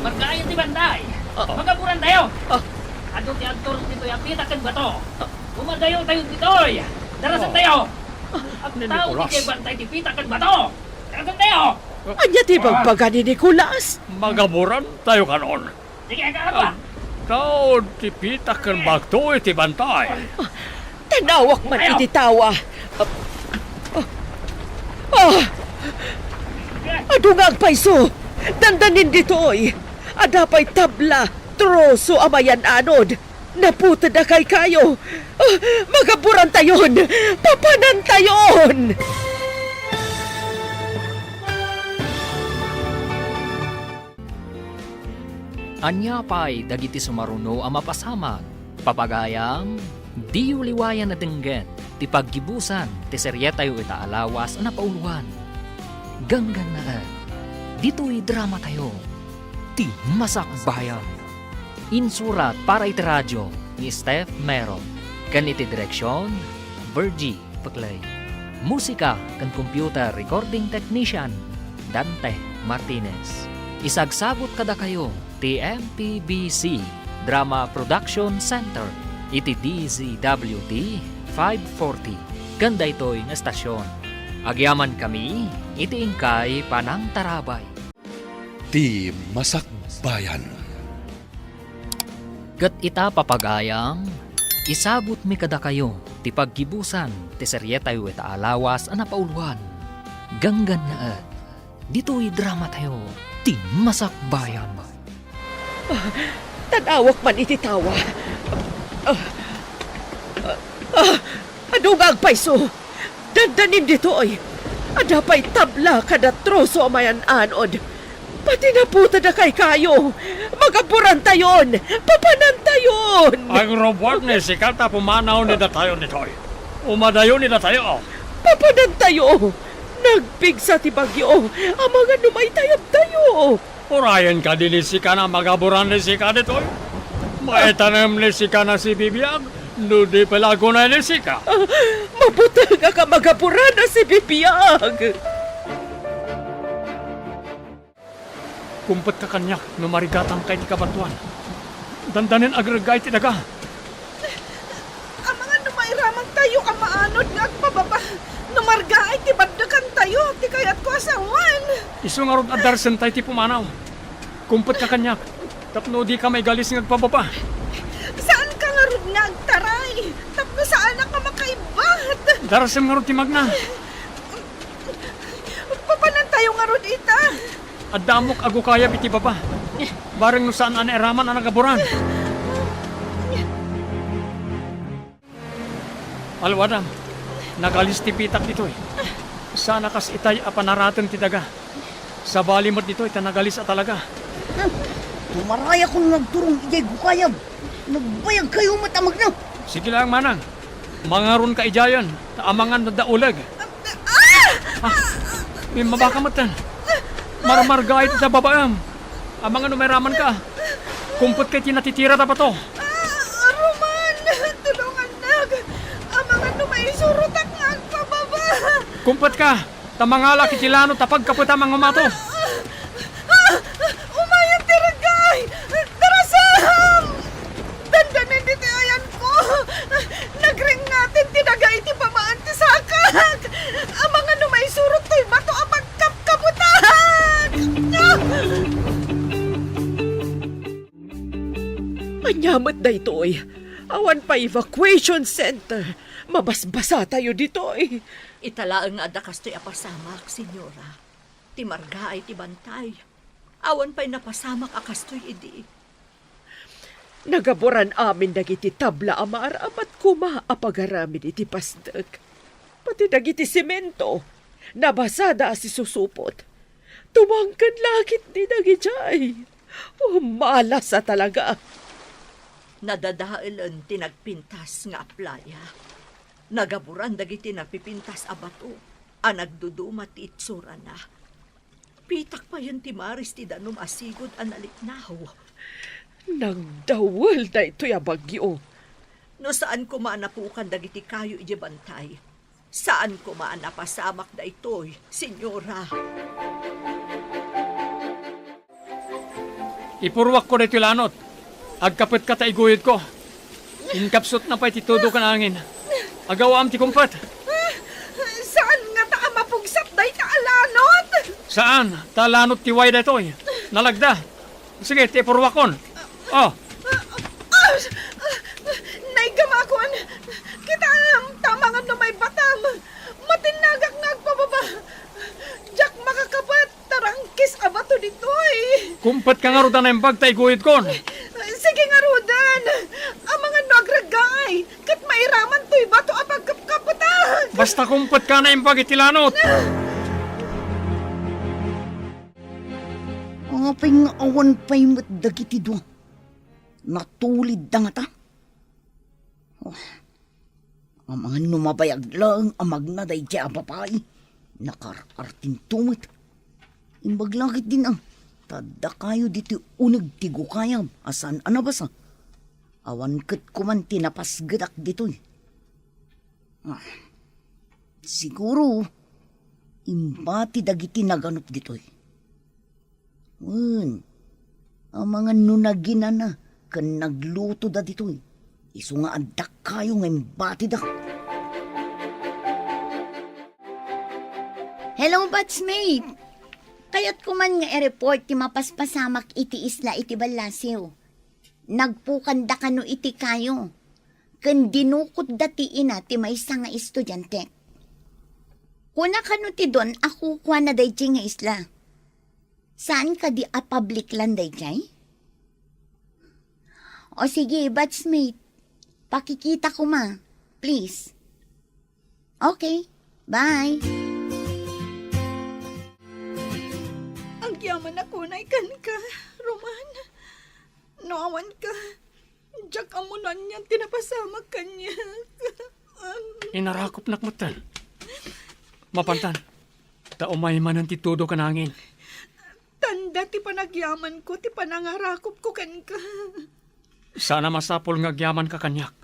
Markaayo ti bantay. Ah. Magaburantayo. Ah. Adu ti agturong ditoy a pita ken bato. Ah. Umadayotayo ditoy. Darasentayo. Ah. Agtaud ditoy bantay ti pita ken bato. Darasentayo. Ania ti ibagbaga ni Nicolas? Magaburantayo kanon. Sige, agtaud ti pita ken bato iti bantay. Tan-awak man iti tawa. Ah! Adu nga agpayso! Dandanin ditoy! Adda pay tabla, troso a mayan-anod! Naputed a kaykayo! Ah, magaburantayon! Papanantayon! Ania pay dagiti sumaruno a mapasamak? Papagayam, diyo liwayan a denggen ti paggibusan ti serietayo ita a lawas a napauluan. Ganggannaet, ditoy dramatayo, Ti Masakbayan. Insurat para iti radio ni Steph Mero, ken iti direksion, Virgie Peclay. Musika ken computer recording technician, Dante Martinez. Isagsagut kadakayo ti M P B C Drama Production Center iti D Z W T five forty ken daytoy nga estasion. Agyamankami iti inkay panangtarabay. Ti Masakbayan. Ket ita, papagayam, isagutmi kadakayo ti paggibusan ti serietayo ita a lawas a napauluan. Ganggannaet, ditoy dramatayo, Ti Masakbayan. Ah, tan-awak man iti tawa. Ah, ah, ah, adu nga agpayso! Dandanin ditoy! Adda pay tabla kada troso a mayan-anod. Pati naputed a kaykayo! Magaburantayon! Papanantayon! Agrubbuak ni sika ta pumanaw ni datayo ditoy. Umadayo ni datayo. Papanantayo! Nagpigsa ti bagyo! Amangan no maitayabtayo! Urayen kadi ni sika a magaburan ni sika ditoy? Maitanem ni sika a sibibiag, no di pay la agunay ni sika. Ah, mabutengak a magaburan a sibibiag. Kumpetka kaniak no marigatanka iti kabatoan. Dandanen agreggaay ti daga. Amangan no mairamangtayo a maanod nga agpababa, no margaay ti baddekantayo ti kayatko a sawen. Isu ngarud a darsentayo ti pumanaw. Kumpetka kaniak, tapno dika maigalis nga agpababa. Saanka ngarud nga agtaray, tapno saanak a makaibbat. Darsem ngarud ti magna. Papanantayo ngarud ita. Adda ammok a gukayab iti baba. Bareng no saan a nairaman a nagaburan. Alwadam, nagalis ti pitak ditoy. Saan a kas itay a panarateng ti daga. Sabali met ditoy ta nagalis a talaga. Tumaray akon nga agturong idiay gukayab. Nagbayagkayo met a magna. Sige lang, manang. Mangaronka idiayen, ta amangan no adda uleg. Ah! Ah! Immabaka metten. Marmargaay ti babaem. Amangan no mairamanka. Kumpetka iti natitirad a bato. Ah, Roman, tulongannak. Amangan no maisurotak nga agpababa. Kumpetka, ta mangalak iti lanot a pagkapetam a ngumato. Ah! Ah! Umayen ti reggaay! Darasam! Dandanen ditoy ayanko! Nagringngaten ti daga iti pamaan ti sakak! Amangan no maisurottoy bato a pagkapkaputak! Ania met daytoy? Awan pay evacuation center. Mabasbasatayo ditoy. Ita laeng nga adda kastoy a pasamak, Senyora. Ti margaay ti bantay. Awan pay napasamak a kastoy idi. Nagaburan amin dagiti tabla a maaramat koma a pagaramid iti pasdek. Pati dagiti semento, nabasada a sisusupot. Tumangken laketdi dagidiay. Oh, malas a talaga. Nadadaelen ti nagpintas nga aplaya. Nagaburan dagiti napipintas a bato a nagduduma ti itsurana. Pitak payen ti maris ti danum a sigud a naliknaw. Nagdawel daytoy a bagyo. No saan koma a napukan dagiti kayo idiay bantay, saan koma a napasamak daytoy, Senyora. Ipurruakko daytoy lanot. Agkapetka ta iguyodko. Inkapsutna pay ti tudo ken angin. Agawaam ti kumpet. Saan ngata a mapugsat dayta a lanot? Saan, ta lanot ti way daytoy. Nalagda. Sige, ti ipurruakon. Oh. Ah, ah, naigamakon. Kitaem, ta amangan no maibbatam. Matinnagak nga agpababa. Diak makakapet. Tarangkis a bato ditoy. Kumpetka ngarud a naimbag ta iguyodkon. Sige ngaruden. Amangan no agreggaay, ket mairamantoy bato a pagkapkapetak. Basta kumpetka a naimbag iti lanot. Apay nga awan pay met dagiti dua? Natulidda ngata? Oh. Amangan no mabayag laeng a magna daydiay a babai, nakaar-artinto met. Imbag la ketdin a, ta adda kayo ditoy uneg ti gukayab a saan a nabasa. Awan ket koman ti napasgetak ditoy. Ah, siguro, imbati dagiti naganop ditoy. Wen, amangan no naginana ken naglutoda ditoy, isu nga adda kayo nga imbatida. Hello, batchmate! Kayatko man nga i-report ti mapaspasamak iti isla iti ballasiw. Nagpukanda kano iti kayo, ken dinukotda ti ina ti maysa nga estudiante. Kuna kano ti don a kukuana daydiay nga isla. Saan kadi a public land daydiay? O sige, batchmate. Pakikita koma, please. Okay, bye. Agyaman a kunay kenka, Roman. No awanka, diak ammo no anian ti napasamak kaniak. Inarakopnak metten. Mapantan, ta umay manen ti tudo ken angin. Tanda ti panagyamanko ti panangarakopko kenka. Saan a masapul nga agyamanka kaniak.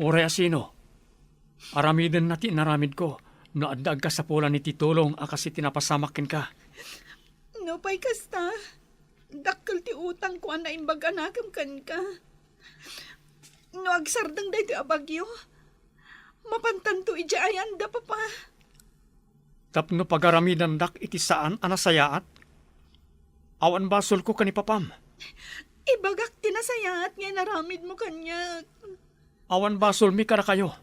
Uray a sino, aramidenna ti inaramidko no adda agkasapulan iti tulong a kas iti napasamak kenka. Nupay kasta, Dakkel ti utangko a naimbag a nakem kenka. No agsardeng daytoy a bagyo, mapantanto idiay ayanda, Papa. Tapno pagaramidandak iti saan a nasayaat? Awan basolko ken ni Papam. Ibagak ti nasayaat nga inaramidmo kaniak. Awan basolmi kadakayo.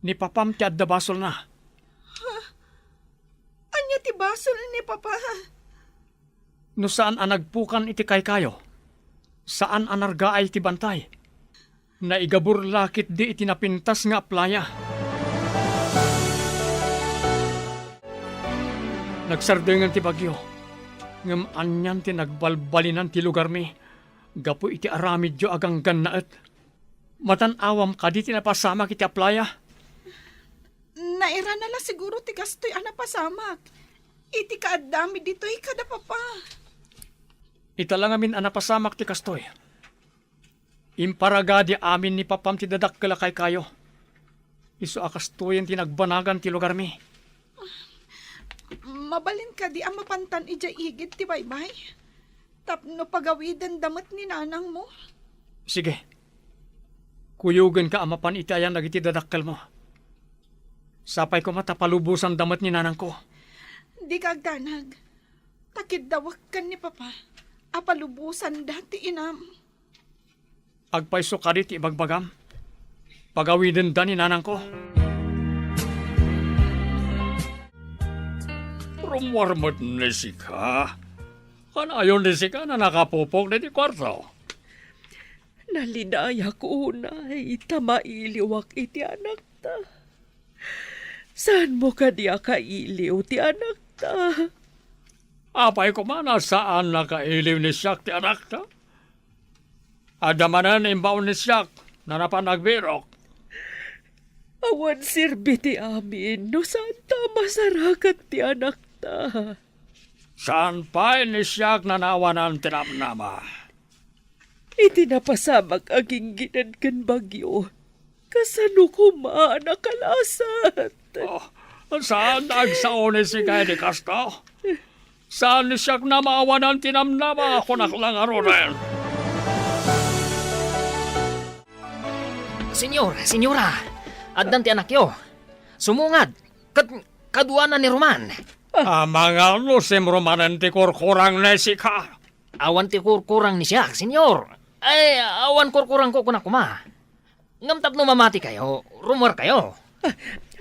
Ni Papam ti adda basolna. Ha? Ania ti basol ni Papa? No saan a nagpukan iti kaykayo, saan a nargaay ti bantay, naigabur la ketdi iti napintas nga aplaya. Nagsardengen ti bagyo, ngem anian ti nagbalbalinan ti lugarmi gapu iti aramidyo a ganggannaet. Matan-awam kadi ti napasamak iti aplaya? Nairana la siguro ti kastoy a napasamak iti kaaddami ditoy kada Papa. Ita la ngamin a napasamak ti kastoy. Imparagadi amin ni Papam ti dadakkel a kaykayo. Isu a kastoyen ti nagbanagan ti lugarmi. Mabalin kadi a mapantan idiay igid ti baybay? Tapno pagawidenda met ni nanangmo? Sige. Kuyogenka a mapan iti ayan dagiti dadakkelmo. Sapay koma ta palubosanda met ni nanangko. Dika agdanag. Ta kiddawek ken ni Papa a palubosanda ti inam. Agpayso kadi ti ibagbagam? Pagawidenda ni nanangko. Rummuar met ni sika. Kanayon ni sika a nakapupok ditoy kuarto. Nalinayak unay ta mailiwak iti anakta. Saanmo kadi a kailiw ti anakta? Apay koma a saan a kailiw ni siak ti anakta? Adda manen imbaon ni siak a napan agbirok. Awan serbi ti amin no saanta a masarakan ti anakta. Saan pay ni siak a naawanan ti namnama. Iti napasamak a ginggined ken bagyo, kasano koma a nakalasat? Oh, saan a agsao ni sika iti kasta? Saan ni siak a maawanan ti namnama, kunak la ngaruden. Señor, señora, addan ti anakyo. Sumungad, ket kaduana ni Roman. Amangan no simrumanen ti kurkurang ni sika. Awan ti kurkurang ni siak, Señor. Ay, awan kurkurangko, kunak koma. Ngem tapno mamatikayo, rummuarkayo.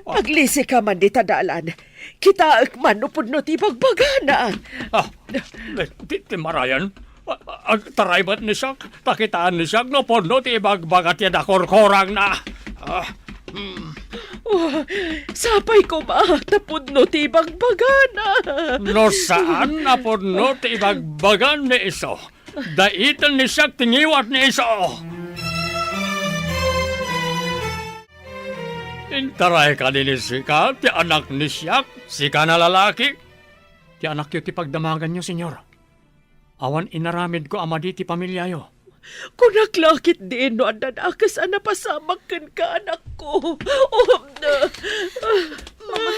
Aglisika man dita dalan. Kitaek man no pudno ti ibagbagana. Ah, ti, ti marayan. Ah, agtaray met ni siak, ta kitaan ni siak no pudno ti ibagbaga ti nakurkurangna. Ah, hmm. Oh, sapay koma ta pudno ti ibagbagana. No saan a pudno ti ibagbagan ni isu, daytan ni siak ti ngiwat ni isu. Intaray kadi ni sika ti anak ni siak, sika a lalaki? Ti anakyo ti pagdamaganyo, Señor. Awan inaramidko a madi ti pamiliayo. Kunak la ketdin no adda dakes a napasamak kenka, anakko. Oh, na. Mama,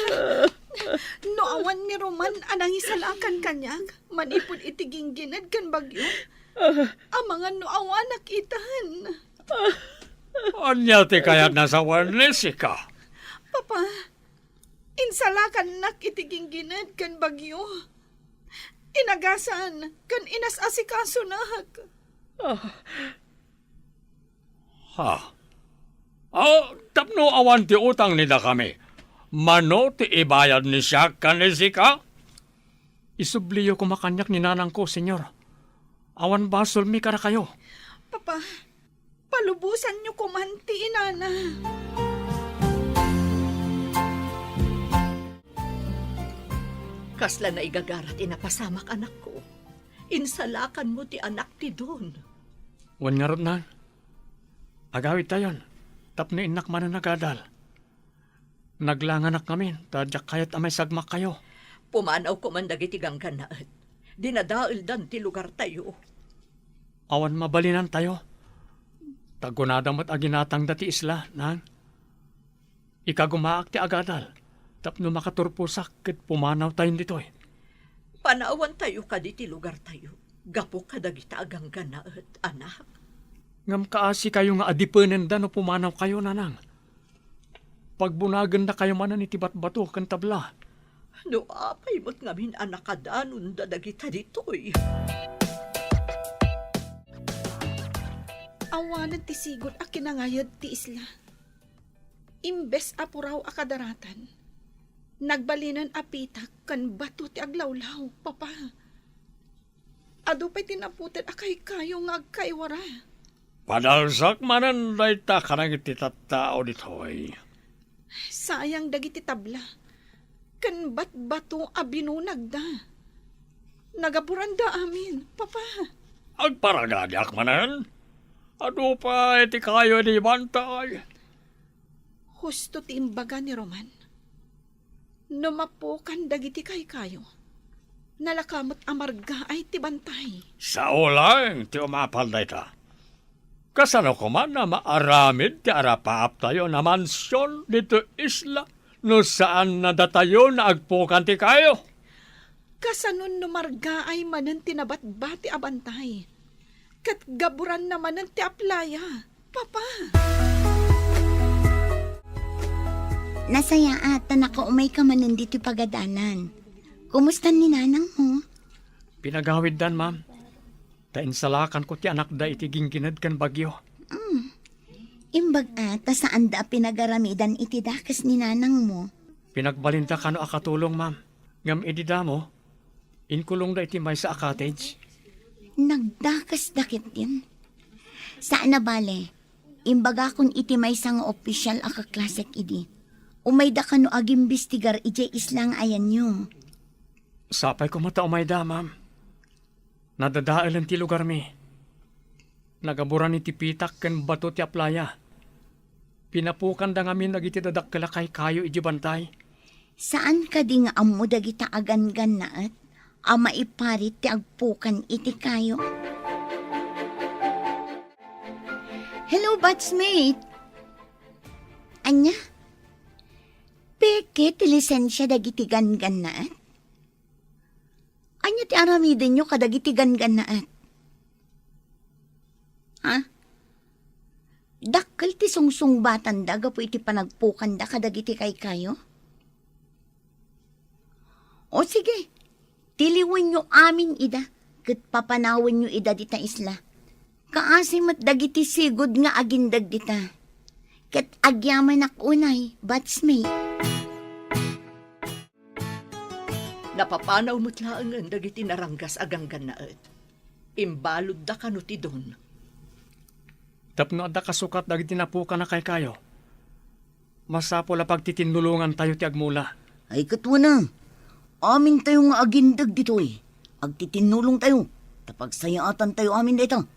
no awan ni Roman a nangisalakan kaniak manipud iti ginggined ken bagyo, amangan no awanak itan. Ania ti kayatna a sawen ni sika? Papa, insalakannak iti ginggined ken bagyo. Inagasan ken inas-asikasunak. Ah. Ha? Ah, tapno awan ti utang ni dakami, mano ti ibayad ni siak ken ni sika? Isubliyo koma kaniak ni nanangko, Señor. Awan basolmi kadakayo. Papa, palubosanyo koman ti inana. Kasla naigagara ti napasamak, anakko. Insalakanmo ti anak ti Don. Wen ngarud, Nang. Agawidtayon, tapno innak manen agadal. Naglanganak ngamin, ta diak kayat a maisagmakkayo. Pumanaw koman dagiti ganggannaet. Dinadaeldan ti lugartayo. Awan mabalinantayo. Ta kunada met a ginatangda ti isla, Nang. Ikagumaak ti agadal, tapno makaturposak ket pumanawtayon ditoy. Panawantayo kadi ti lugartayo. Gapu kadagita a ganggannaet, anak. Ngem kaasikayo nga adipenenda no pumanawkayo, nanang. Pagbunagennakayo manen iti batbato ken tabla. No apay met ngamin a nakadanonda dagita ditoy? Awanen ti sigud a kinangayed ti isla. Imbes a puraw a kadaratan, nagbalinen a pitak ken bato ti aglawlaw, Papa. Adu pay ti naputed a kaykayo nga agkaiwara. Padalsak manen dayta kadagiti tattao ditoy. Sayang dagiti tabla ken batbato a binunagda. Nagaburanda amin, Papa. Agparagadiak manen. Adu pay ti kayo idi bantay. Husto ti imbaga ni Roman. No mapukan dagiti kaykayo, nalaka met a margaay ti bantay. Sao laeng ti umapal dayta. Kasano koma a maaramid ti arapaaptayo a mansion ditoy isla no saan a datayo nga agpukan ti kayo? Kasano no margaay manen ti nabatbati a bantay? Ket gaburanna manen ti aplaya, Papa. Nasayaat ta nakaumayka manen ditoy pagadalan. Kumusta ni nanangmo? Pinagawiddan, ma'am. Ta insalakanko ti anakda iti ginggined ken bagyo. Mm. Imbag a ta saanda a pinagaramidan iti dakes ni nanangmo. Pinagbalinda kano a katulong, ma'am. Ngem idi damo, inkulongda iti maysa a cottage. Nagdakesda ketdin. Saan a bale, imbagakon iti maysa nga opisyal a kaklasek idi. Umayda kano agimbestigar idiay isla nga ayanyo. Sapay koma ta umayda, ma'am. Nadadaelen ti lugarmi. Nagaburan iti pitak ken bato ti aplaya. Pinapukanda ngamin dagiti dadakkel a kaykayo idiay bantay. Saan kadi nga ammo dagita a ganggannaet a maiparit ti agpukan iti kayo? Hello, batchmate! Ania? Peke ti lisensia dagiti ganggannaet? Ania ti aramidenyo kadagiti ganggannaet? Ha? Dakkel ti sungsungbatanda gapu iti panagpukanda kadagiti kaykayo? O sige, tiliwenyo amin ida, ket papanawenyo ida dita isla. Kaasi met dagiti sigud nga agindeg dita. Ket agyamanak unay, batchmate. Napapanaw met laengen dagiti naranggas a ganggannaet. Imbaludda kano ti don. Tapno adda kasukat dagiti napukan a kaykayo, masapul a pagtitinnulongantayo ti agmula. Ay, ket wen a, amintayo nga agindeg ditoy, agtitinnulongtayo, ta pagsayaatantayo amin dayta.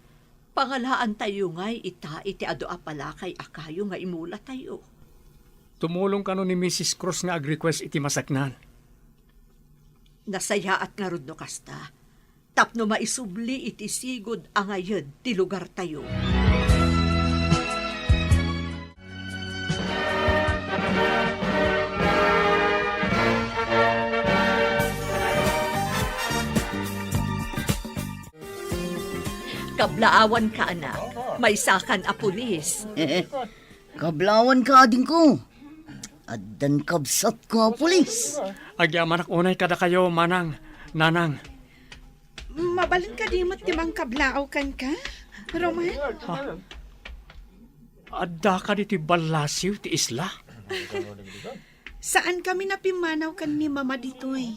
Pangalaantayo ngay ita iti adu a palakay a kayo nga imulatayo. Tumulong kano ni Missus Cruz nga ag-request iti masaknan. Nasayaat ngarud no kasta, tapno maisubli iti sigud a ngayed ti lugartayo. Kablaawanka, anak. Maysakan a pulis. Kablaawanka, adingko. Addan kabsatko a pulis. Agyamanak unay kadakayo, manang, nanang. Mabalin kadi met ti mangkablaaw kenka, Roman? Ha? Adda kadi ti ballasiw ti isla? Saan kami a pimmanaw ken ni Mama ditoy.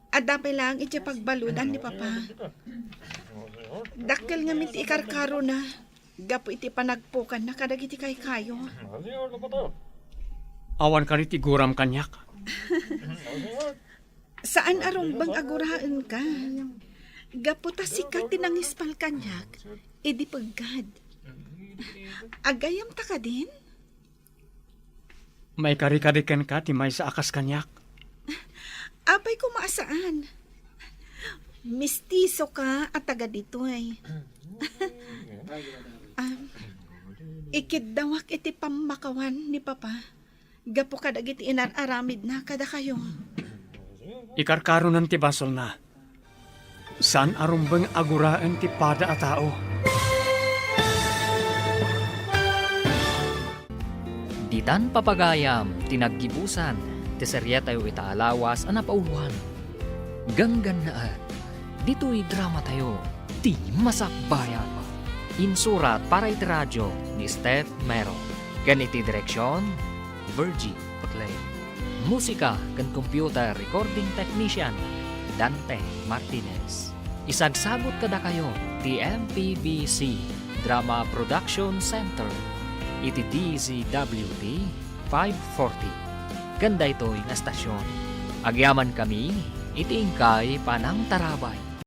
Adda pay laeng idiay pagbaludan ni Papa. Dakkel ngamin ti ikarkarona gapu iti panagpukanna kadagiti kaykayo. Awan kadi ti guram kaniak. Saan a rumbeng a guraenka. Gapu ta sika ti nangispal kaniak idi peggad. Agayamta kadin? Maikari kadi kenka ti maysa a kas kaniak? Apay koma a saan? Mistisoka a taga ditoy. Am, ikiddawak iti pammakawan ni Papa gapu kadagiti inar-aramidna kadakayo. Ikarkaronan ti basolna. Saan a rumbeng a guraen ti pada a tao. Ditan papagayam ti naggibusan ti serietayo ita a lawas a napauloan. Ganggannaet, ditoy dramatayo, Ti Masakbayan. Insurat para iti radyo ni Steph Mero. Ken iti direksion, Virgie Paclay. Musika ken computer recording technician, Dante Martinez. Isagsagut kadakayo ti M P B C Drama Production Center iti D Z W T five forty. Ken daytoy nga estasion, agyamankami iti inkay panangtarabay.